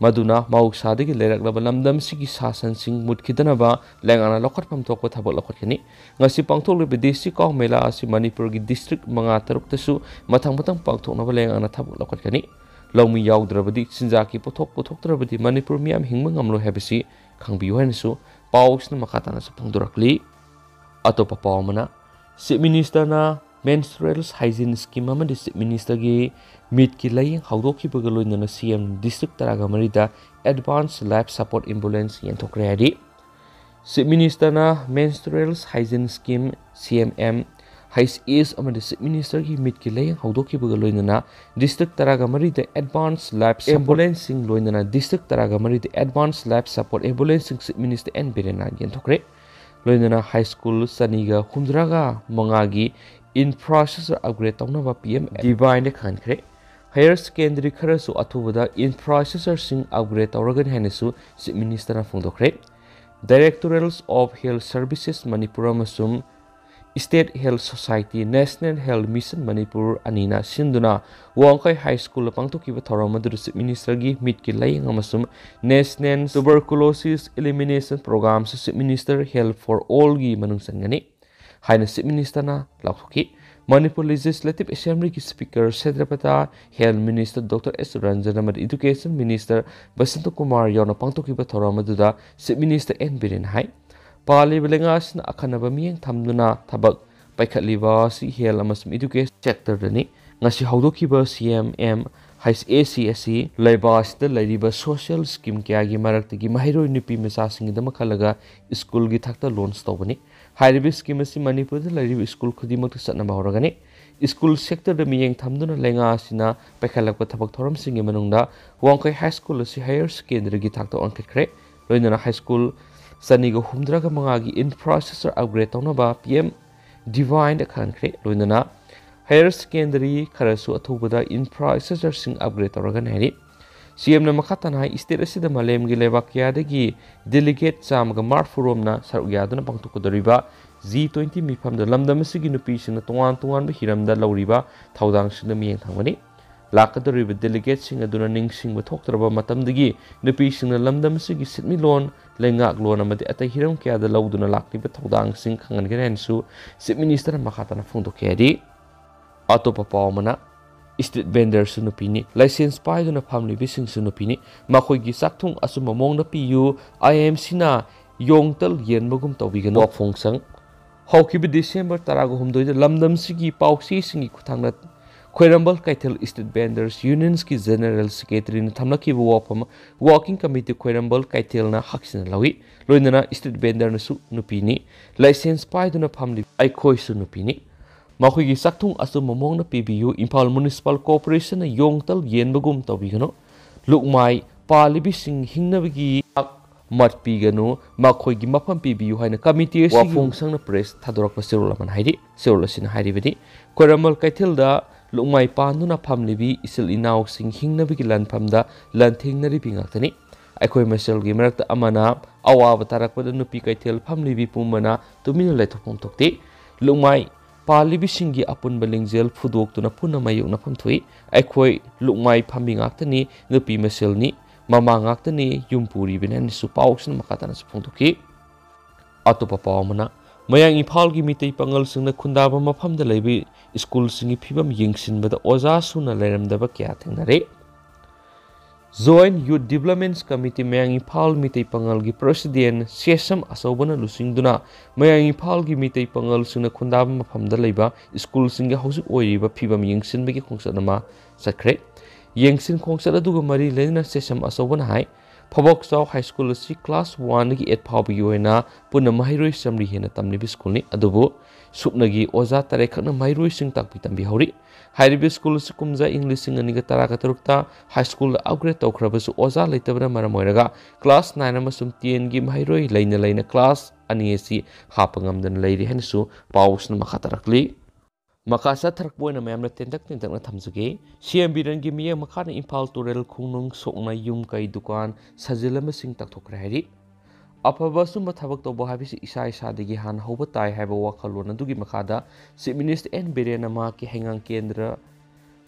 ꯃꯗꯨꯅ ꯃꯍꯧꯁꯥꯗꯒꯤ ꯂꯩꯔꯛꯂꯕ ꯂꯝꯗꯝꯁꯤꯒꯤ ꯁꯥ ꯁꯟꯁꯤꯡ ꯃꯨꯠꯈꯤꯗꯅꯕ ꯂꯩꯉꯥꯛꯅ ꯂꯧꯈꯠꯐꯝ ꯊꯣꯛꯄ ꯊꯕꯛ ꯂꯧꯈꯠꯀꯅꯤ꯫ ꯉꯁꯤ ꯄꯥꯡꯊꯣꯛꯂꯤꯕ ꯗꯦꯁꯤ ꯀꯥꯎ ꯃꯦꯂꯥ ꯑꯁꯤ ꯃꯅꯤꯄꯨꯔꯒꯤ ꯗꯤꯁꯇ꯭ꯔꯤꯛ ꯃꯉꯥ ꯇꯔꯨꯛꯇꯁꯨ ꯃꯊꯪ ꯃꯊꯪ ꯄꯥꯡꯊꯣꯛꯅꯕ ꯂꯩꯉꯥꯛꯅ ꯊꯕꯛ ꯂꯧꯈꯠꯀꯅꯤ꯫ ꯂꯧꯃꯤ ꯌꯥꯎꯗ꯭ꯔꯕꯗꯤ, ꯆꯤꯟꯖꯥꯛꯀꯤ ꯄꯣꯠꯊꯣꯛ ꯄꯨꯊꯣꯛꯇ꯭ꯔꯕꯗꯤ ꯃꯅꯤꯄꯨꯔ ꯃꯤꯌꯥꯝ ꯍꯤꯡꯕ ꯉꯝꯂꯣꯏ ꯍꯥꯏꯕꯁꯤ ꯈꯪꯕꯤꯌꯨ ꯍꯥꯏꯅꯁꯨ ꯄꯥꯎꯁꯤꯅ ꯃꯈꯥ ꯇꯥꯅꯁꯨ ꯐꯣꯡꯗꯣꯔꯛꯂꯤ꯫ ꯑꯇꯣꯞꯄ ꯄꯥꯎ ꯑꯃꯅ, ꯆꯤꯐ ꯃꯤꯅꯤꯁꯇꯔꯅ Menstrual Hygiene Scheme ꯑꯃꯗꯤ Chief Ministerꯒꯤ ꯃꯤꯠꯀꯤ ꯂꯥꯌꯦꯡ ꯍꯧꯗꯣꯛꯈꯤꯕꯒ ꯂꯣꯏꯅꯅ CM District ꯇꯔꯥꯒ ꯃꯔꯤꯗ Advanced Life Support Ambulance ꯌꯦꯟꯊꯣꯛꯈ꯭ꯔꯦ ꯍꯥꯏꯔꯤ꯫ Chief Ministerꯅ Menstrual Hygiene Scheme, CMM, H S ꯑꯃꯗꯤ Chief Ministerꯒꯤ ꯃꯤꯠꯀꯤ ꯂꯥꯌꯦꯡ ꯍꯧꯗꯣꯛꯈꯤꯕꯒ ꯂꯣꯏꯅꯅ District ꯇꯔꯥꯒ ꯃꯔꯤꯗ Advanced Life Ambulanceꯁꯤꯡ ꯂꯣꯏꯅꯅ District ꯇꯔꯥꯒ ꯃꯔꯤꯗ Advanced Life Support Ambulanceꯁꯤꯡ Chief Minister N ꯕꯤꯔꯦꯟꯅ ꯌꯦꯟꯊꯣꯛꯈ꯭ꯔꯦ꯫ ꯂꯣꯏꯅꯅ high school ꯆꯅꯤꯒ ꯍꯨꯝꯗ꯭ꯔꯥꯒ ꯃꯉꯥꯒꯤ infrastructure upgrade ꯇꯧꯅꯕ PM Divineꯗ ꯈꯪꯍꯟꯈ꯭ꯔꯦ꯫ Higher secondary ꯈꯔꯁꯨ ꯑꯊꯨꯕꯗ infrastructureꯁꯤꯡ upgrade ꯇꯧꯔꯒꯅꯤ ꯍꯥꯏꯅꯁꯨ Chief Ministerꯅ ꯐꯣꯡꯗꯣꯛꯈ꯭ꯔꯦ꯫ Directorates of Health Services Manipur ꯑꯃꯁꯨꯡ State Health Society, National Health Mission Manipur ꯑꯅꯤꯅ ꯁꯤꯟꯗꯨꯅ ꯋꯥꯡꯈꯩ High Schoolꯗ ꯄꯥꯡꯊꯣꯛꯈꯤꯕ ꯊꯧꯔꯝ ꯑꯗꯨꯗ Chief Ministerꯒꯤ ꯃꯤꯠꯀꯤ ꯂꯥꯌꯦꯡ ꯑꯃꯁꯨꯡ National Tuberculosis Elimination Programꯁꯨ Chief Minister Health for Allꯒꯤ ꯃꯅꯨꯡ ꯆꯟꯒꯅꯤ ꯍꯥꯏꯅ Chief Ministerꯅ ꯂꯥꯎꯊꯣꯛꯈꯤ꯫ Manipur Legislative Assemblyꯒꯤ Speaker ꯁꯇ꯭ꯌꯄ꯭ꯔꯗ, Health Minister Doctor S Ranjan ꯑꯃꯗꯤ Education Minister ꯕꯁꯟꯇ ꯀꯨꯃꯥꯔ ꯌꯥꯎꯅ ꯄꯥꯡꯊꯣꯛꯈꯤꯕ ꯊꯧꯔꯝ ꯑꯗꯨꯗ Chief Minister N ꯕꯤꯔꯦꯟꯅ ꯍꯥꯏ, ꯄꯥꯜꯂꯤꯕ ꯂꯩꯉꯥꯛ ꯑꯁꯤꯅ ꯑꯈꯟꯅꯕ ꯃꯤꯠꯌꯦꯡ ꯊꯝꯗꯨꯅ ꯊꯕꯛ ꯄꯥꯏꯈꯠꯂꯤꯕ ꯑꯁꯤ health ꯑꯃꯁꯨꯡ education sectorꯗꯅꯤ꯫ ꯉꯁꯤ ꯍꯧꯗꯣꯛꯈꯤꯕ CMM HAC ꯑꯁꯤ ꯂꯩꯕꯥꯛ ꯑꯁꯤꯗ ꯂꯩꯔꯤꯕ social scheme ꯀꯌꯥꯒꯤ ꯃꯔꯛꯇꯒꯤ ꯃꯍꯩꯔꯣꯏ ꯅꯨꯄꯤ ꯃꯆꯥꯁꯤꯡꯒꯤꯗꯃꯛ ꯈꯜꯂꯒ schoolꯒꯤ ꯊꯥꯛꯇ launch ꯇꯧꯕꯅꯤ꯫ ꯍꯥꯏꯔꯤꯕ scheme ꯑꯁꯤ ꯃꯅꯤꯄꯨꯔꯗ ꯂꯩꯔꯤꯕ school ꯈꯨꯗꯤꯡꯃꯛꯇ ꯆꯠꯅꯕ ꯍꯧꯔꯒꯅꯤ꯫ School sectorꯗ ꯃꯤꯠꯌꯦꯡ ꯊꯝꯗꯨꯅ ꯂꯩꯉꯥꯛ ꯑꯁꯤꯅ ꯄꯥꯏꯈꯠꯂꯛꯄ ꯊꯕꯛ ꯊꯧꯔꯝꯁꯤꯡꯒꯤ ꯃꯅꯨꯡꯗ ꯋꯥꯡꯈꯩ High School ꯑꯁꯤ higher secondaryꯒꯤ ꯊꯥꯛꯇ ꯋꯥꯡꯈꯠꯈ꯭ꯔꯦ꯫ ꯂꯣꯏꯅꯅ high school ꯆꯅꯤꯒ ꯍꯨꯝꯗ꯭ꯔꯥꯒ ꯃꯉꯥꯒꯤ infrastructure upgrade ꯇꯧꯅꯕ PM Divineꯗ ꯈꯪꯍꯟꯈ꯭ꯔꯦ꯫ ꯂꯣꯏꯅꯅ higher secondary ꯈꯔꯁꯨ ꯑꯊꯨꯕꯗ infrastructureꯁꯤꯡ upgrade ꯇꯧꯔꯒꯅꯤ ꯍꯥꯏꯔꯤ꯫ CMꯅ ꯃꯈꯥ ꯇꯥꯅ ꯍꯥꯏ, state ꯑꯁꯤꯗ ꯃꯥꯂꯦꯝꯒꯤ ꯂꯩꯕꯥꯛ ꯀꯌꯥꯗꯒꯤ delegate ꯆꯥꯝꯃꯒ ꯃꯔꯐꯨ ꯔꯣꯝꯅ ꯁꯔꯨꯛ ꯌꯥꯗꯨꯅ ꯄꯥꯡꯊꯣꯛꯀꯗꯧꯔꯤꯕ G twenty ꯃꯤꯐꯝꯗ ꯂꯝꯗꯝ ꯑꯁꯤꯒꯤ ꯅꯨꯄꯤꯁꯤꯡꯅ ꯇꯣꯉꯥꯟ ꯇꯣꯉꯥꯟꯕ ꯍꯤꯔꯝꯗ ꯂꯧꯔꯤꯕ ꯊꯧꯗꯥꯡꯁꯤꯡꯗ ꯃꯤꯠꯌꯦꯡ ꯊꯝꯒꯅꯤ꯫ ꯂꯥꯛꯀꯗꯧꯔꯤꯕ delegateꯁꯤꯡ ꯑꯗꯨꯅ ꯅꯤꯡꯁꯤꯡꯕ ꯊꯣꯛꯇ꯭ꯔꯕ ꯃꯇꯝꯗꯒꯤ ꯅꯨꯄꯤꯁꯤꯡꯅ ꯂꯝꯗꯝ ꯑꯁꯤꯒꯤ ꯁꯦꯟꯃꯤꯠꯂꯣꯟ, ꯂꯩꯉꯥꯛꯂꯣꯟ ꯑꯃꯗꯤ ꯑꯇꯩ ꯍꯤꯔꯝ ꯀꯌꯥꯗ ꯂꯧꯗꯨꯅ ꯂꯥꯛꯂꯤꯕ ꯊꯧꯗꯥꯡꯁꯤꯡ ꯈꯪꯍꯟꯒꯅꯤ ꯍꯥꯏꯅꯁꯨ Chief Ministerꯅ ꯃꯈꯥ ꯇꯥꯅ ꯐꯣꯡꯗꯣꯛꯈꯤ ꯍꯥꯏꯔꯤ꯫ ꯑꯇꯣꯞꯄ ꯄꯥꯎ ꯑꯃꯅ, street vendorꯁꯨ ꯅꯨꯄꯤꯅꯤ꯫ License ꯄꯥꯏꯗꯨꯅ ꯐꯝꯂꯤꯕꯁꯤꯡꯁꯨ ꯅꯨꯄꯤꯅꯤ꯫ ꯃꯈꯣꯏꯒꯤ ꯆꯥꯛꯊꯨꯡ ꯑꯆꯨꯝꯕ ꯃꯑꯣꯡꯗ ꯄꯤꯌꯨ꯫ IMCꯅ ꯌꯣꯡꯇꯜ ꯌꯦꯟꯕꯒꯨꯝ ꯇꯧꯕꯤꯒꯅꯨ꯫ ꯋꯥꯐꯣꯡꯁꯪ ꯍꯧꯈꯤꯕ ꯗꯤꯁꯦꯝꯕꯔ ꯇꯔꯥꯒ ꯍꯨꯝꯗꯣꯏꯗ ꯂꯝꯗꯝꯁꯤꯒꯤ ꯄꯥꯎꯆꯦꯁꯤꯡꯒꯤ ꯈꯨꯠꯊꯥꯡꯗ ꯈ꯭ꯋꯥꯏꯔꯝꯕꯜ ꯀꯩꯊꯦꯜ Street Vendors Unionꯒꯤ General Secretaryꯅ ꯊꯝꯂꯛꯈꯤꯕ ꯋꯥꯐꯝ, Working Committee ꯈ꯭ꯋꯥꯏꯔꯝꯕꯜ ꯀꯩꯊꯦꯜꯅ ꯍꯛꯆꯤꯟꯅ ꯂꯧꯏ꯫ ꯂꯣꯏꯅꯅ street vendorꯅꯁꯨ ꯅꯨꯄꯤꯅꯤ꯫ License ꯄꯥꯏꯗꯨꯅ ꯐꯝꯂꯤꯕ ꯑꯩꯈꯣꯏꯁꯨ ꯅꯨꯄꯤꯅꯤ꯫ ꯃꯈꯣꯏꯒꯤ ꯆꯥꯛꯊꯨꯡ ꯑꯆꯨꯝꯕ ꯃꯑꯣꯡꯗ ꯄꯤꯕꯤꯌꯨ꯫ ꯏꯝꯐꯥꯜ Municipal Corporationꯅ ꯌꯣꯡꯇꯜ ꯌꯦꯟꯕꯒꯨꯝ ꯇꯧꯕꯤꯒꯅꯨ꯫ ꯂꯨꯛꯃꯥꯏ ꯄꯥꯜꯂꯤꯕꯤꯁꯤꯡ ꯍꯤꯡꯅꯕꯒꯤ ꯆꯥꯛ ꯃꯠ ꯄꯤꯒꯅꯨ꯫ ꯃꯈꯣꯏꯒꯤ ꯃꯐꯝ ꯄꯤꯕꯤꯌꯨ ꯍꯥꯏꯅ committee ꯑꯁꯤꯒꯤ ꯋꯥꯐꯣꯡ ꯁꯪꯅ press ꯊꯥꯗꯣꯔꯛꯄ ꯆꯦꯔꯣꯜ ꯑꯃꯅ ꯍꯥꯏꯔꯤ꯫ ꯆꯦꯔꯣꯜ ꯑꯁꯤꯅ ꯍꯥꯏꯔꯤꯕꯗꯤ, ꯈ꯭ꯋꯥꯏꯔꯝꯕꯜ ꯀꯩꯊꯦꯜꯗ ꯂꯨꯛꯃꯥꯏ ꯄꯥꯟꯗꯨꯅ ꯐꯝꯂꯤꯕꯤ ꯏꯆꯤꯜ ꯏꯅꯥꯎꯁꯤꯡ ꯍꯤꯡꯅꯕꯒꯤ ꯂꯥꯟꯐꯝꯗ ꯂꯥꯟꯊꯦꯡꯅꯔꯤꯕꯤ ꯉꯥꯛꯇꯅꯤ꯫ ꯑꯩꯈꯣꯏ ꯃꯁꯦꯜꯒꯤ ꯃꯔꯛꯇ ꯑꯃꯅ ꯑꯋꯥꯕ ꯇꯥꯔꯛꯄꯗ ꯅꯨꯄꯤ ꯀꯩꯊꯦꯜ ꯐꯝꯂꯤꯕꯤ ꯄꯨꯝꯕꯅ ꯇꯨꯃꯤꯟꯅ ꯂꯩꯊꯣꯛꯐꯝ ꯊꯣꯛꯇꯦ꯫ ꯂꯨꯛꯃꯥꯏ ꯄꯥꯜꯂꯤꯕꯤꯁꯤꯡꯒꯤ ꯑꯄꯨꯟꯕ ꯂꯤꯡꯖꯦꯜ ꯐꯨꯗꯣꯛꯇꯨꯅ ꯄꯨꯟꯅ ꯃꯥꯌꯣꯛꯅꯐꯝ ꯊꯣꯛꯏ꯫ ꯑꯩꯈꯣꯏ ꯂꯨꯛꯃꯥꯏ ꯐꯝꯕꯤ ꯉꯥꯛꯇꯅꯤ, ꯅꯨꯄꯤ ꯃꯁꯦꯜꯅꯤ, ꯃꯃꯥ ꯉꯥꯛꯇꯅꯤ, ꯌꯨꯝ ꯄꯨꯔꯤꯕꯅꯤ ꯍꯥꯏꯅꯁꯨ ꯄꯥꯎꯁꯤꯅ ꯃꯈꯥ ꯇꯥꯅꯁꯨ ꯐꯣꯡꯗꯣꯛꯈꯤ꯫ ꯑꯇꯣꯞꯄ ꯄꯥꯎ ꯑꯃꯅ, ꯃꯌꯥꯡ ꯏꯝꯐꯥꯜꯒꯤ ꯃꯤꯇꯩ ꯄꯥꯉꯜꯁꯤꯡꯅ ꯈꯨꯟꯗꯥꯕ ꯃꯐꯝꯗ ꯂꯩꯕ ꯁ꯭ꯀꯨꯜꯁꯤꯡꯒꯤ ꯐꯤꯕꯝ ꯌꯦꯡꯁꯤꯟꯕꯗ ꯑꯣꯖꯥ ꯁꯨꯅ ꯂꯩꯔꯝꯗꯕ ꯀꯌꯥ ꯊꯦꯡꯅꯔꯦ꯫ Joint Youth Development Committee ꯃꯌꯥꯡ ꯏꯝꯐꯥꯜ ꯃꯤꯇꯩ ꯄꯥꯉꯜꯒꯤ President ꯁꯦꯁꯝ ꯑꯆꯧꯕꯅ ꯂꯨꯆꯤꯡꯗꯨꯅ ꯃꯌꯥꯡ ꯏꯝꯐꯥꯜꯒꯤ ꯃꯤꯇꯩ ꯄꯥꯉꯜꯁꯤꯡꯅ ꯈꯨꯟꯗꯥꯕ ꯃꯐꯝꯗ ꯂꯩꯕ ꯁ꯭ꯀꯨꯜꯁꯤꯡꯒꯤ ꯍꯧꯖꯤꯛ ꯑꯣꯏꯔꯤꯕ ꯐꯤꯕꯝ ꯌꯦꯡꯁꯤꯟꯕꯒꯤ ꯈꯣꯡꯆꯠ ꯑꯃ ꯆꯠꯈ꯭ꯔꯦ꯫ ꯌꯦꯡꯁꯤꯟ ꯈꯣꯡꯆꯠ ꯑꯗꯨꯒ ꯃꯔꯤ ꯂꯩꯅꯅ ꯁꯦꯁꯝ ꯑꯆꯧꯕꯅ ꯍꯥꯏ, ꯐꯕꯣꯛꯆꯥꯎ High School ꯑꯁꯤ class one ꯗꯒꯤ eight ꯐꯥꯎꯕꯒꯤ ꯑꯣꯏꯅ ꯄꯨꯟꯅ ꯃꯍꯩꯔꯣꯏ ꯆꯥꯃꯔꯤ ꯍꯦꯟꯅ ꯇꯝꯂꯤꯕ ꯁ꯭ꯀꯨꯜꯅꯤ꯫ ꯑꯗꯨꯕꯨ ꯁꯨꯞꯅꯒꯤ ꯑꯣꯖꯥ ꯇꯔꯦꯠ ꯈꯛꯅ ꯃꯍꯩꯔꯣꯏꯁꯤꯡ ꯇꯥꯛꯄꯤ ꯇꯝꯕꯤꯍꯧꯔꯤ꯫ ꯍꯥꯏꯔꯤꯕ ꯁ꯭ꯀꯨꯜ ꯑꯁꯤ ꯀꯨꯝꯖꯥ ꯏꯪ ꯂꯤꯁꯤꯡ ꯑꯅꯤꯒ ꯇꯔꯥꯒ ꯇꯔꯨꯛꯇ High School ꯗ upgrade ꯇꯧꯈ꯭ꯔꯕꯁꯨ ꯑꯣꯖꯥ ꯂꯩꯇꯕꯅ ꯃꯔꯝ ꯑꯣꯏꯔꯒ class nine ꯑꯃꯁꯨꯡ ten ꯒꯤ ꯃꯍꯩꯔꯣꯏ ꯂꯩꯅ ꯂꯩꯅ class ꯑꯅꯤ ꯑꯁꯤ ꯍꯥꯞꯄ ꯉꯝꯗꯅ ꯂꯩꯔꯤ ꯍꯥꯏꯅꯁꯨ ꯄꯥꯎ ꯑꯁꯤꯅ ꯃꯈꯥ ꯇꯥꯔꯛꯂꯤ꯫ ꯃꯈꯥ ꯆꯠꯊꯔꯛꯄ ꯑꯣꯏꯅ ꯃꯌꯥꯝꯅ ꯇꯦꯟꯇꯛ ꯇꯦꯟꯇꯛꯅ ꯊꯝꯖꯒꯦ꯫ ꯁꯤ ꯑꯦꯝ ꯕꯤꯔꯦꯟꯒꯤ ꯃꯤꯠꯌꯦꯡ ꯃꯈꯥꯗ ꯏꯝꯐꯥꯜ ꯇꯨꯔꯦꯜ ꯈꯣꯡꯅꯨꯡ ꯁꯣꯛꯅ ꯌꯨꯝ ꯀꯩ ꯗꯨꯀꯥꯟ ꯁꯥꯖꯤꯜ ꯑꯃꯁꯤꯡ ꯇꯥꯛꯊꯣꯛꯈ꯭ꯔꯦ ꯍꯥꯏꯔꯤ꯫ ꯑꯐꯕ ꯑꯆꯨꯝꯕ ꯊꯕꯛ ꯇꯧꯕ ꯍꯥꯏꯕꯁꯤ ꯏꯁꯥ ꯏꯁꯥꯗꯒꯤ ꯍꯥꯟꯅ ꯍꯧꯕ ꯇꯥꯏ ꯍꯥꯏꯕ ꯋꯥꯈꯜꯂꯣꯟ ꯑꯗꯨꯒꯤ ꯃꯈꯥꯗ Chief Minister ꯑꯦꯟ ꯕꯤꯔꯦꯟꯅ ꯃꯍꯥꯛꯀꯤ ꯍꯩꯉꯥꯡ ꯀꯦꯟꯗ꯭ꯔ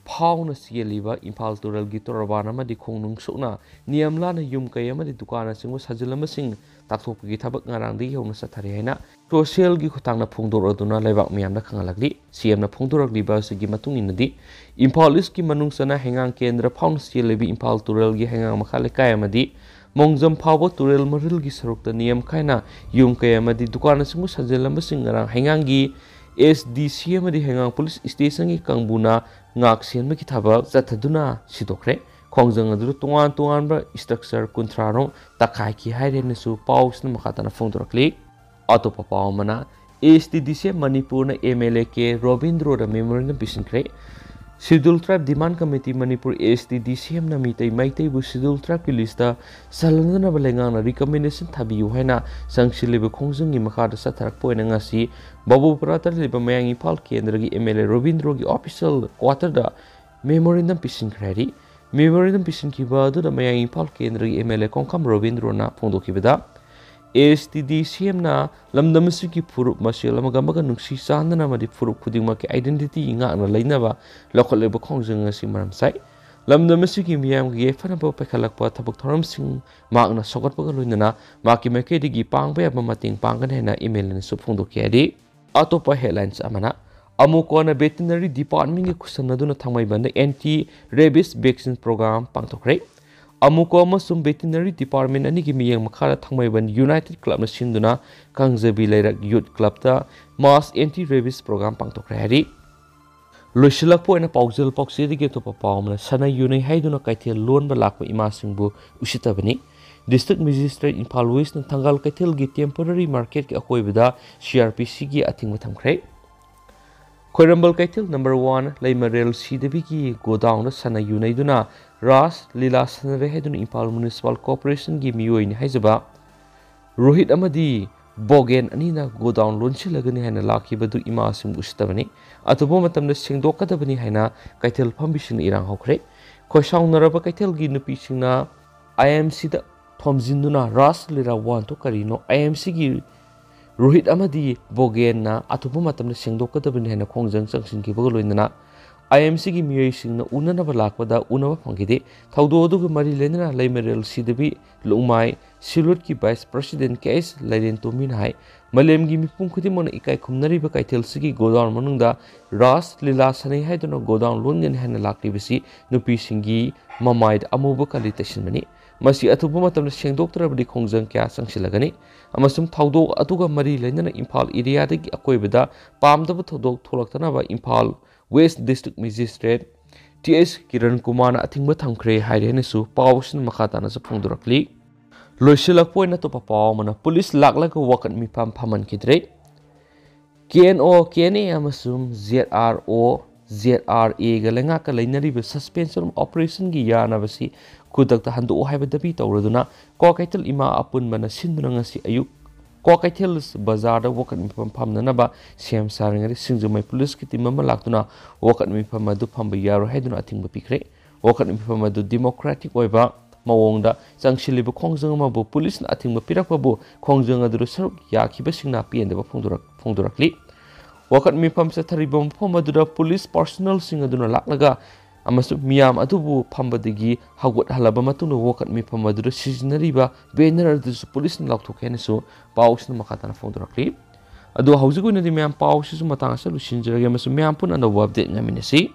ꯐꯥꯎꯅ ꯆꯦꯜꯂꯤꯕ ꯏꯝꯐꯥꯜ ꯇꯨꯔꯦꯜꯒꯤ ꯇꯣꯔꯕꯥꯟ ꯑꯃꯗꯤ ꯈꯣꯡꯅꯨꯡ ꯁꯣꯛꯅ ꯅꯤꯌꯝ ꯂꯥꯟꯅ ꯌꯨꯝ ꯀꯩ ꯑꯃꯗꯤ ꯗꯨꯀꯥꯟꯅꯆꯤꯡꯕ ꯁꯥꯖꯤꯜ ꯑꯃꯁꯤꯡ ꯇꯥꯛꯊꯣꯛꯄꯒꯤ ꯊꯕꯛ ꯉꯔꯥꯡꯗꯒꯤ ꯍꯧꯅ ꯆꯠꯊꯔꯤ ꯍꯥꯏꯅ social ꯒꯤ ꯈꯨꯠꯊꯥꯡꯗ ꯐꯣꯡꯗꯣꯔꯛꯂꯗꯨꯅ ꯂꯩꯕꯥꯛ ꯃꯤꯌꯥꯝꯗ ꯈꯪꯍꯜꯂꯛꯂꯤ꯫ ꯁꯤ ꯑꯦꯝꯅ ꯐꯣꯡꯗꯣꯔꯛꯂꯤꯕ ꯑꯁꯤꯒꯤ ꯃꯇꯨꯡ ꯏꯟꯅꯗꯤ, ꯏꯝꯐꯥꯜ East ꯀꯤ ꯃꯅꯨꯡ ꯆꯟꯅ ꯍꯩꯉꯥꯡ ꯀꯦꯟꯗ꯭ꯔ ꯐꯥꯎꯅ ꯆꯦꯜꯂꯤꯕ ꯏꯝꯐꯥꯜ ꯇꯨꯔꯦꯜꯒꯤ ꯍꯩꯉꯥꯡ ꯃꯈꯥ ꯂꯩꯀꯥꯏ ꯑꯃꯗꯤ ꯃꯣꯡꯖꯝ ꯐꯥꯎꯕ ꯇꯨꯔꯦꯜ ꯃꯔꯤꯜꯒꯤ ꯁꯔꯨꯛꯇ ꯅꯤꯌꯝ ꯀꯥꯏꯅ ꯌꯨꯝ ꯀꯩ ꯑꯃꯗꯤ ꯗꯨꯀꯥꯟꯅꯆꯤꯡꯕ ꯁꯥꯖꯤꯜꯂꯝꯕꯁꯤꯡ ꯉꯔꯥꯡ ꯍꯩꯉꯥꯡꯒꯤ ꯑꯦꯁ ꯗꯤ ꯁꯤ ꯑꯃꯗꯤ ꯍꯩꯉꯥꯡ ꯄꯨꯂꯤꯁ ꯁ꯭ꯇꯦꯁꯟꯒꯤ ꯀꯥꯡꯕꯨꯅ ꯉꯥꯛ ꯁꯦꯟꯕꯒꯤ ꯊꯕꯛ ꯆꯠꯊꯗꯨꯅ ꯁꯤꯗꯣꯛꯈ꯭ꯔꯦ꯫ ꯈꯣꯡꯖꯪ ꯑꯗꯨꯗ ꯇꯣꯉꯥꯟ ꯇꯣꯉꯥꯟꯕ structure ꯀꯨꯟꯊ꯭ꯔꯥ ꯔꯣꯝ ꯇꯛꯈꯥꯏꯈꯤ ꯍꯥꯏꯔꯦꯅꯁꯨ ꯄꯥꯎꯁꯤꯅ ꯃꯈꯥ ꯇꯥꯅ ꯐꯣꯡꯗꯣꯔꯛꯂꯤ꯫ ꯑꯇꯣꯞꯄ ꯄꯥꯎ ꯑꯃꯅ, ꯑꯦ S T D C M ꯃꯅꯤꯄꯨꯔꯅ ꯑꯦꯝ ꯑꯦꯜ ꯑꯦ ꯀꯦ ꯔꯣꯕꯤꯟꯗ꯭ꯔꯣꯗ memorandum ꯄꯤꯁꯤꯟꯈ꯭ꯔꯦ꯫ Scheduled Tribe Demand Committee Manipur, A S T D C ꯑꯦꯝꯅ ꯃꯤꯇꯩ ꯃꯩꯇꯩꯕꯨ Scheduled Tribeꯀꯤ listꯇ ꯆꯜꯍꯟꯗꯅꯕ ꯂꯩꯉꯥꯛꯅ recommendation ꯊꯥꯕꯤꯌꯨ ꯍꯥꯏꯅ ꯆꯪꯁꯤꯜꯂꯤꯕ ꯈꯣꯡꯖꯪꯒꯤ ꯃꯈꯥꯗ ꯆꯠꯊꯔꯛꯄ ꯑꯣꯏꯅ ꯉꯁꯤ ꯕꯥꯕꯨꯄꯨꯔꯥꯗ ꯂꯩꯕ ꯃꯌꯥꯡ ꯏꯝꯐꯥꯜ ꯀꯦꯟꯗ꯭ꯔꯒꯤ ꯑꯦꯝ ꯑꯦꯜ ꯑꯦ ꯔꯣꯕꯤꯟꯗ꯭ꯔꯣꯒꯤ official quarterꯗ memorandum ꯄꯤꯁꯤꯟꯈ꯭ꯔꯦ ꯍꯥꯏꯔꯤ꯫ Memorandum ꯄꯤꯁꯤꯟꯈꯤꯕ ꯑꯗꯨꯗ ꯃꯌꯥꯡ ꯏꯝꯐꯥꯜ ꯀꯦꯟꯗ꯭ꯔꯒꯤ ꯑꯦꯝ ꯑꯦꯜ ꯑꯦ ꯀꯣꯡꯈꯥꯝ ꯔꯣꯕꯤꯟꯗ꯭ꯔꯣꯅ ꯐꯣꯡꯗꯣꯛꯈꯤꯕꯗ, A S T D C ꯑꯦꯝꯅ ꯂꯝꯗꯝ ꯑꯁꯤꯒꯤ ꯐꯨꯔꯨꯞ ꯃꯁꯦꯜ ꯑꯃꯒ ꯑꯃꯒ ꯅꯨꯡꯁꯤ ꯆꯥꯟꯅꯅ ꯑꯃꯗꯤ ꯐꯨꯔꯨꯞ ꯈꯨꯗꯤꯡꯃꯛꯀꯤ identity ꯉꯥꯛꯅ ꯂꯩꯅꯕ ꯂꯧꯈꯠꯂꯤꯕ ꯈꯣꯡꯖꯪ ꯑꯁꯤ ꯃꯔꯝ ꯆꯥꯏ꯫ ꯂꯝꯗꯝ ꯑꯁꯤꯒꯤ ꯃꯤꯌꯥꯝꯒꯤ ꯌꯥꯏꯐꯅꯕ ꯄꯥꯏꯈꯠꯂꯛꯄ ꯊꯕꯛ ꯊꯧꯔꯝꯁꯤꯡ ꯃꯍꯥꯛꯅ ꯁꯧꯒꯠꯄꯒ ꯂꯣꯏꯅꯅ ꯃꯍꯥꯛꯀꯤ ꯃꯥꯏꯀꯩꯗꯒꯤ ꯄꯥꯡꯕ ꯌꯥꯕ ꯃꯇꯦꯡ ꯄꯥꯡꯒꯅꯤ ꯍꯥꯏꯅ ꯑꯦꯝ ꯑꯦꯜ ꯑꯦꯅꯁꯨ ꯐꯣꯡꯗꯣꯛꯈꯤ ꯍꯥꯏꯔꯤ꯫ ꯑꯇꯣꯞꯄ headlines ꯑꯃꯅ, ꯑꯃꯨꯀꯣꯅ Veterinary Departmentꯒꯤ ꯈꯨꯠꯁꯝꯅꯗꯨꯅ ꯊꯥꯡꯃꯩꯕꯟꯗ Anti Rabies Vaccine Program ꯄꯥꯡꯊꯣꯛꯈ꯭ꯔꯦ꯫ ꯑꯃꯨꯀꯣ ꯑꯃꯁꯨꯡ Veterinary Department ꯑꯅꯤꯒꯤ ꯃꯤꯠꯌꯦꯡ ꯃꯈꯥꯗ ꯊꯥꯡꯃꯩꯕꯟ United Clubꯅ ꯁꯤꯟꯗꯨꯅ ꯀꯥꯡꯖꯕꯤ ꯂꯩꯔꯛ Youth Clubꯇ Mass Anti Rabies Program ꯄꯥꯡꯊꯣꯛꯈ꯭ꯔꯦ ꯍꯥꯏꯔꯤ꯫ ꯂꯣꯏꯁꯤꯜꯂꯛꯄ ꯑꯣꯏꯅ ꯄꯥꯎꯖꯦꯜ ꯄꯥꯎꯆꯦꯗꯒꯤ ꯑꯇꯣꯞꯄ ꯄꯥꯎ ꯑꯃꯅ, ꯁꯅꯥ ꯌꯣꯟꯅꯩ ꯍꯥꯏꯗꯨꯅ ꯀꯩꯊꯦꯜ ꯂꯣꯟꯕ ꯂꯥꯛꯄ ꯏꯃꯥꯁꯤꯡꯕꯨ ꯎꯁꯤꯠꯇꯕꯅꯤ꯫ District Magistrate ꯏꯝꯐꯥꯜ Westꯅ ꯊꯪꯒꯥꯜ ꯀꯩꯊꯦꯜꯒꯤ temporary marketꯀꯤ ꯑꯀꯣꯏꯕꯗ ꯁꯤ ꯑꯥꯔ ꯄꯤ ꯁꯤꯒꯤ ꯑꯊꯤꯡꯕ ꯊꯝꯈ꯭ꯔꯦ꯫ ꯈ꯭ꯋꯥꯏꯔꯝꯕꯟ ꯀꯩꯊꯦꯜ number one ꯂꯩꯃꯔꯦꯜ ꯁꯤꯗꯕꯤꯒꯤ godownꯗ ꯁꯅꯥ ꯌꯣꯟꯅꯩꯗꯨꯅ ꯔꯥꯁ ꯂꯤꯂꯥ ꯁꯥꯟꯅꯔꯦ ꯍꯥꯏꯗꯨꯅ ꯏꯝꯐꯥꯜ Municipal Corporationꯒꯤ ꯃꯤꯑꯣꯏꯅꯤ ꯍꯥꯏꯖꯕ ꯔꯣꯍꯤꯠ ꯑꯃꯗꯤ ꯕꯣꯒꯦꯟ ꯑꯅꯤꯅ godown ꯂꯣꯟꯁꯤꯜꯂꯒꯅꯤ ꯍꯥꯏꯅ ꯂꯥꯛꯈꯤꯕꯗꯨ ꯏꯃꯥꯁꯤꯡꯕꯨ ꯎꯁꯤꯠꯇꯕꯅꯤ, ꯑꯊꯨꯕ ꯃꯇꯝꯗ ꯁꯦꯡꯗꯣꯛꯀꯗꯕꯅꯤ ꯍꯥꯏꯅ ꯀꯩꯊꯦꯜ ꯐꯝꯕꯤꯁꯤꯡꯅ ꯏꯔꯥꯡ ꯍꯧꯈ꯭ꯔꯦ꯫ ꯈꯣꯏꯁꯥꯎꯅꯔꯕ ꯀꯩꯊꯦꯜꯒꯤ ꯅꯨꯄꯤꯁꯤꯡꯅ ꯑꯥꯏ ꯑꯦꯝ ꯁꯤꯗ ꯊꯣꯝꯖꯤꯟꯗꯨꯅ ꯔꯥꯁ ꯂꯤꯂꯥ one ꯗꯨ ꯀꯔꯤꯅꯣ, ꯑꯥꯏ ꯑꯦꯝ ꯁꯤꯒꯤ ꯔꯣꯍꯤꯠ ꯑꯃꯗꯤ ꯕꯣꯒꯦꯟꯅ ꯑꯊꯨꯕ ꯃꯇꯝꯗ ꯁꯦꯡꯗꯣꯛꯀꯗꯕꯅꯤ ꯍꯥꯏꯅ ꯈꯣꯡꯖꯪ ꯆꯪꯁꯤꯟꯈꯤꯕꯒ ꯂꯣꯏꯅꯅ ꯑꯥꯏ ꯑꯦꯝ ꯁꯤꯒꯤ ꯃꯤꯑꯣꯏꯁꯤꯡꯅ ꯎꯅꯅꯕ ꯂꯥꯛꯄꯗ ꯎꯅꯕ ꯐꯪꯈꯤꯗꯦ꯫ ꯊꯧꯗꯣꯛ ꯑꯗꯨꯒ ꯃꯔꯤ ꯂꯩꯅꯅ ꯂꯩꯃꯔꯦꯜ ꯁꯤꯗꯕꯤ ꯂꯨꯡꯃꯥꯏ ꯁꯤꯂꯨꯠꯀꯤ Vice President ꯀꯦ ꯑꯦꯁ ꯂꯥꯏꯔꯦꯟꯇꯣꯝꯕꯤꯅ ꯍꯥꯏ, ꯃꯥꯂꯦꯝꯒꯤ ꯃꯤꯄꯨꯝ ꯈꯨꯗꯤꯡꯃꯛꯅ ꯏꯀꯥꯏ ꯈꯨꯝꯅꯔꯤꯕ ꯀꯩꯊꯦꯜꯁꯤꯒꯤ godown ꯃꯅꯨꯡꯗ ꯔꯥꯁ ꯂꯤꯂꯥ ꯁꯥꯟꯅꯩ ꯍꯥꯏꯗꯨꯅ godown ꯂꯣꯟꯒꯅꯤ ꯍꯥꯏꯅ ꯂꯥꯛꯂꯤꯕꯁꯤ ꯅꯨꯄꯤꯁꯤꯡꯒꯤ ꯃꯃꯥꯏꯗ ꯑꯃꯨꯕ ꯀꯥꯂꯤ ꯇꯩꯁꯤꯟꯕꯅꯤ꯫ ꯃꯁꯤ ꯑꯊꯨꯕ ꯃꯇꯝꯗ ꯁꯦꯡꯗꯣꯛꯇ꯭ꯔꯕꯗꯤ ꯈꯣꯡꯖꯪ ꯀꯌꯥ ꯆꯪꯁꯤꯜꯂꯒꯅꯤ ꯑꯃꯁꯨꯡ ꯊꯧꯗꯣꯛ ꯑꯗꯨꯒ ꯃꯔꯤ ꯂꯩꯅꯅ ꯏꯝꯐꯥꯜ area ꯗꯒꯤ ꯑꯀꯣꯏꯕꯗ ꯄꯥꯝꯗꯕ ꯊꯧꯗꯣꯛ ꯊꯣꯛꯂꯛꯇꯅꯕ Imphal West District Magistrate T S Kiran ꯀꯨꯃꯥꯔꯅ ꯑꯊꯤꯡꯕ ꯊꯝꯈ꯭ꯔꯦ ꯍꯥꯏꯔꯦ ꯍꯥꯏꯅꯁꯨ ꯄꯥꯎ ꯑꯁꯤꯅ ꯃꯈꯥ ꯇꯥꯅꯁꯨ ꯐꯣꯡꯗꯣꯔꯛꯂꯤ꯫ ꯂꯣꯏꯁꯤꯜꯂꯛꯄ ꯑꯣꯏꯅ ꯑꯇꯣꯞꯄ ꯄꯥꯎ ꯑꯃꯅ, ꯄꯨꯂꯤꯁ ꯂꯥꯛꯂꯒ ꯋꯥꯀꯠ ꯃꯤꯐꯝ ꯐꯝꯍꯟꯈꯤꯗ꯭ꯔꯦ꯫ ꯀꯦ N O, K N A ꯑꯃꯁꯨꯡ Z R O, Z R ꯑꯦꯒ ꯂꯩꯉꯥꯛꯀ ꯂꯩꯅꯔꯤꯕ suspension of operation ꯒꯤ ꯌꯥꯅꯕꯁꯤ ꯈꯨꯗꯛꯇ ꯍꯟꯗꯣꯛꯑꯣ ꯍꯥꯏꯕ ꯗꯥꯕꯤ ꯇꯧꯔꯗꯨꯅ ꯀ꯭ꯋꯥꯀꯩꯊꯦꯜ ꯏꯃꯥ ꯑꯄꯨꯟꯕꯅ ꯁꯤꯟꯗꯨꯅ ꯉꯁꯤ ꯑꯌꯨꯛ ꯀ꯭ꯋꯥꯀꯩꯊꯦꯜ ꯕꯖꯥꯔꯗ ꯋꯥꯀꯠ ꯃꯤꯐꯝ ꯐꯝꯅꯅꯕ ꯁꯦꯝ ꯁꯥꯔꯤꯉꯩꯗ ꯁꯤꯡꯖꯃꯩ ꯄꯨꯂꯤꯁꯀꯤ team ꯑꯃ ꯂꯥꯛꯇꯨꯅ ꯋꯥꯀꯠ ꯃꯤꯐꯝ ꯑꯗꯨ ꯐꯝꯕ ꯌꯥꯔꯣꯏ ꯍꯥꯏꯗꯨꯅ ꯑꯊꯤꯡꯕ ꯄꯤꯈ꯭ꯔꯦ꯫ ꯋꯥꯀꯠ ꯃꯤꯐꯝ ꯑꯗꯨ democratic ꯑꯣꯏꯕ ꯃꯑꯣꯡꯗ ꯆꯪꯁꯤꯜꯂꯤꯕ ꯈꯣꯡꯖꯪ ꯑꯃꯕꯨ ꯄꯨꯂꯤꯁꯅ ꯑꯊꯤꯡꯕ ꯄꯤꯔꯛꯄꯕꯨ ꯈꯣꯡꯖꯪ ꯑꯗꯨꯗ ꯁꯔꯨꯛ ꯌꯥꯈꯤꯕꯁꯤꯡꯅ ꯄꯦꯟꯗꯕ ꯐꯣꯡꯗꯣꯔꯛ-, ꯐꯣꯡꯗꯣꯔꯛꯂꯤ꯫ ꯋꯥꯀꯠ ꯃꯤꯐꯝ ꯆꯠꯊꯔꯤꯕ ꯃꯐꯝ ꯑꯗꯨꯗ ꯄꯨꯂꯤꯁ personnel ꯁꯤꯡ ꯑꯗꯨꯅ ꯂꯥꯛꯂꯒ ꯑꯃꯁꯨꯡ ꯃꯤꯌꯥꯝ ꯑꯗꯨꯕꯨ ꯐꯝꯕꯗꯒꯤ ꯍꯧꯒꯠꯍꯜꯂꯕ ꯃꯇꯨꯡꯗ ꯋꯥꯀꯠ ꯃꯤꯐꯝ ꯑꯗꯨꯗ ꯁꯤꯖꯤꯟꯅꯔꯤꯕ banner ꯑꯗꯨꯁꯨ ꯄꯨꯂꯤꯁꯅ ꯂꯧꯊꯣꯛꯈꯤ ꯍꯥꯏꯅꯁꯨ ꯄꯥꯎꯁꯤꯅ ꯃꯈꯥ ꯇꯥꯅ ꯐꯣꯡꯗꯣꯔꯛꯂꯤ꯫ ꯑꯗꯨ ꯍꯧꯖꯤꯛ ꯑꯣꯏꯅꯗꯤ ꯃꯌꯥꯝ ꯄꯥꯎꯁꯤꯁꯨ ꯃꯇꯥꯡ ꯑꯁꯤꯗ ꯂꯣꯏꯁꯤꯟꯖꯔꯒꯦ ꯑꯃꯁꯨꯡ ꯃꯌꯥꯝ ꯄꯨꯟꯅ ꯑꯅꯧꯕ update ꯉꯥꯏꯃꯤꯟꯅꯁꯤ꯫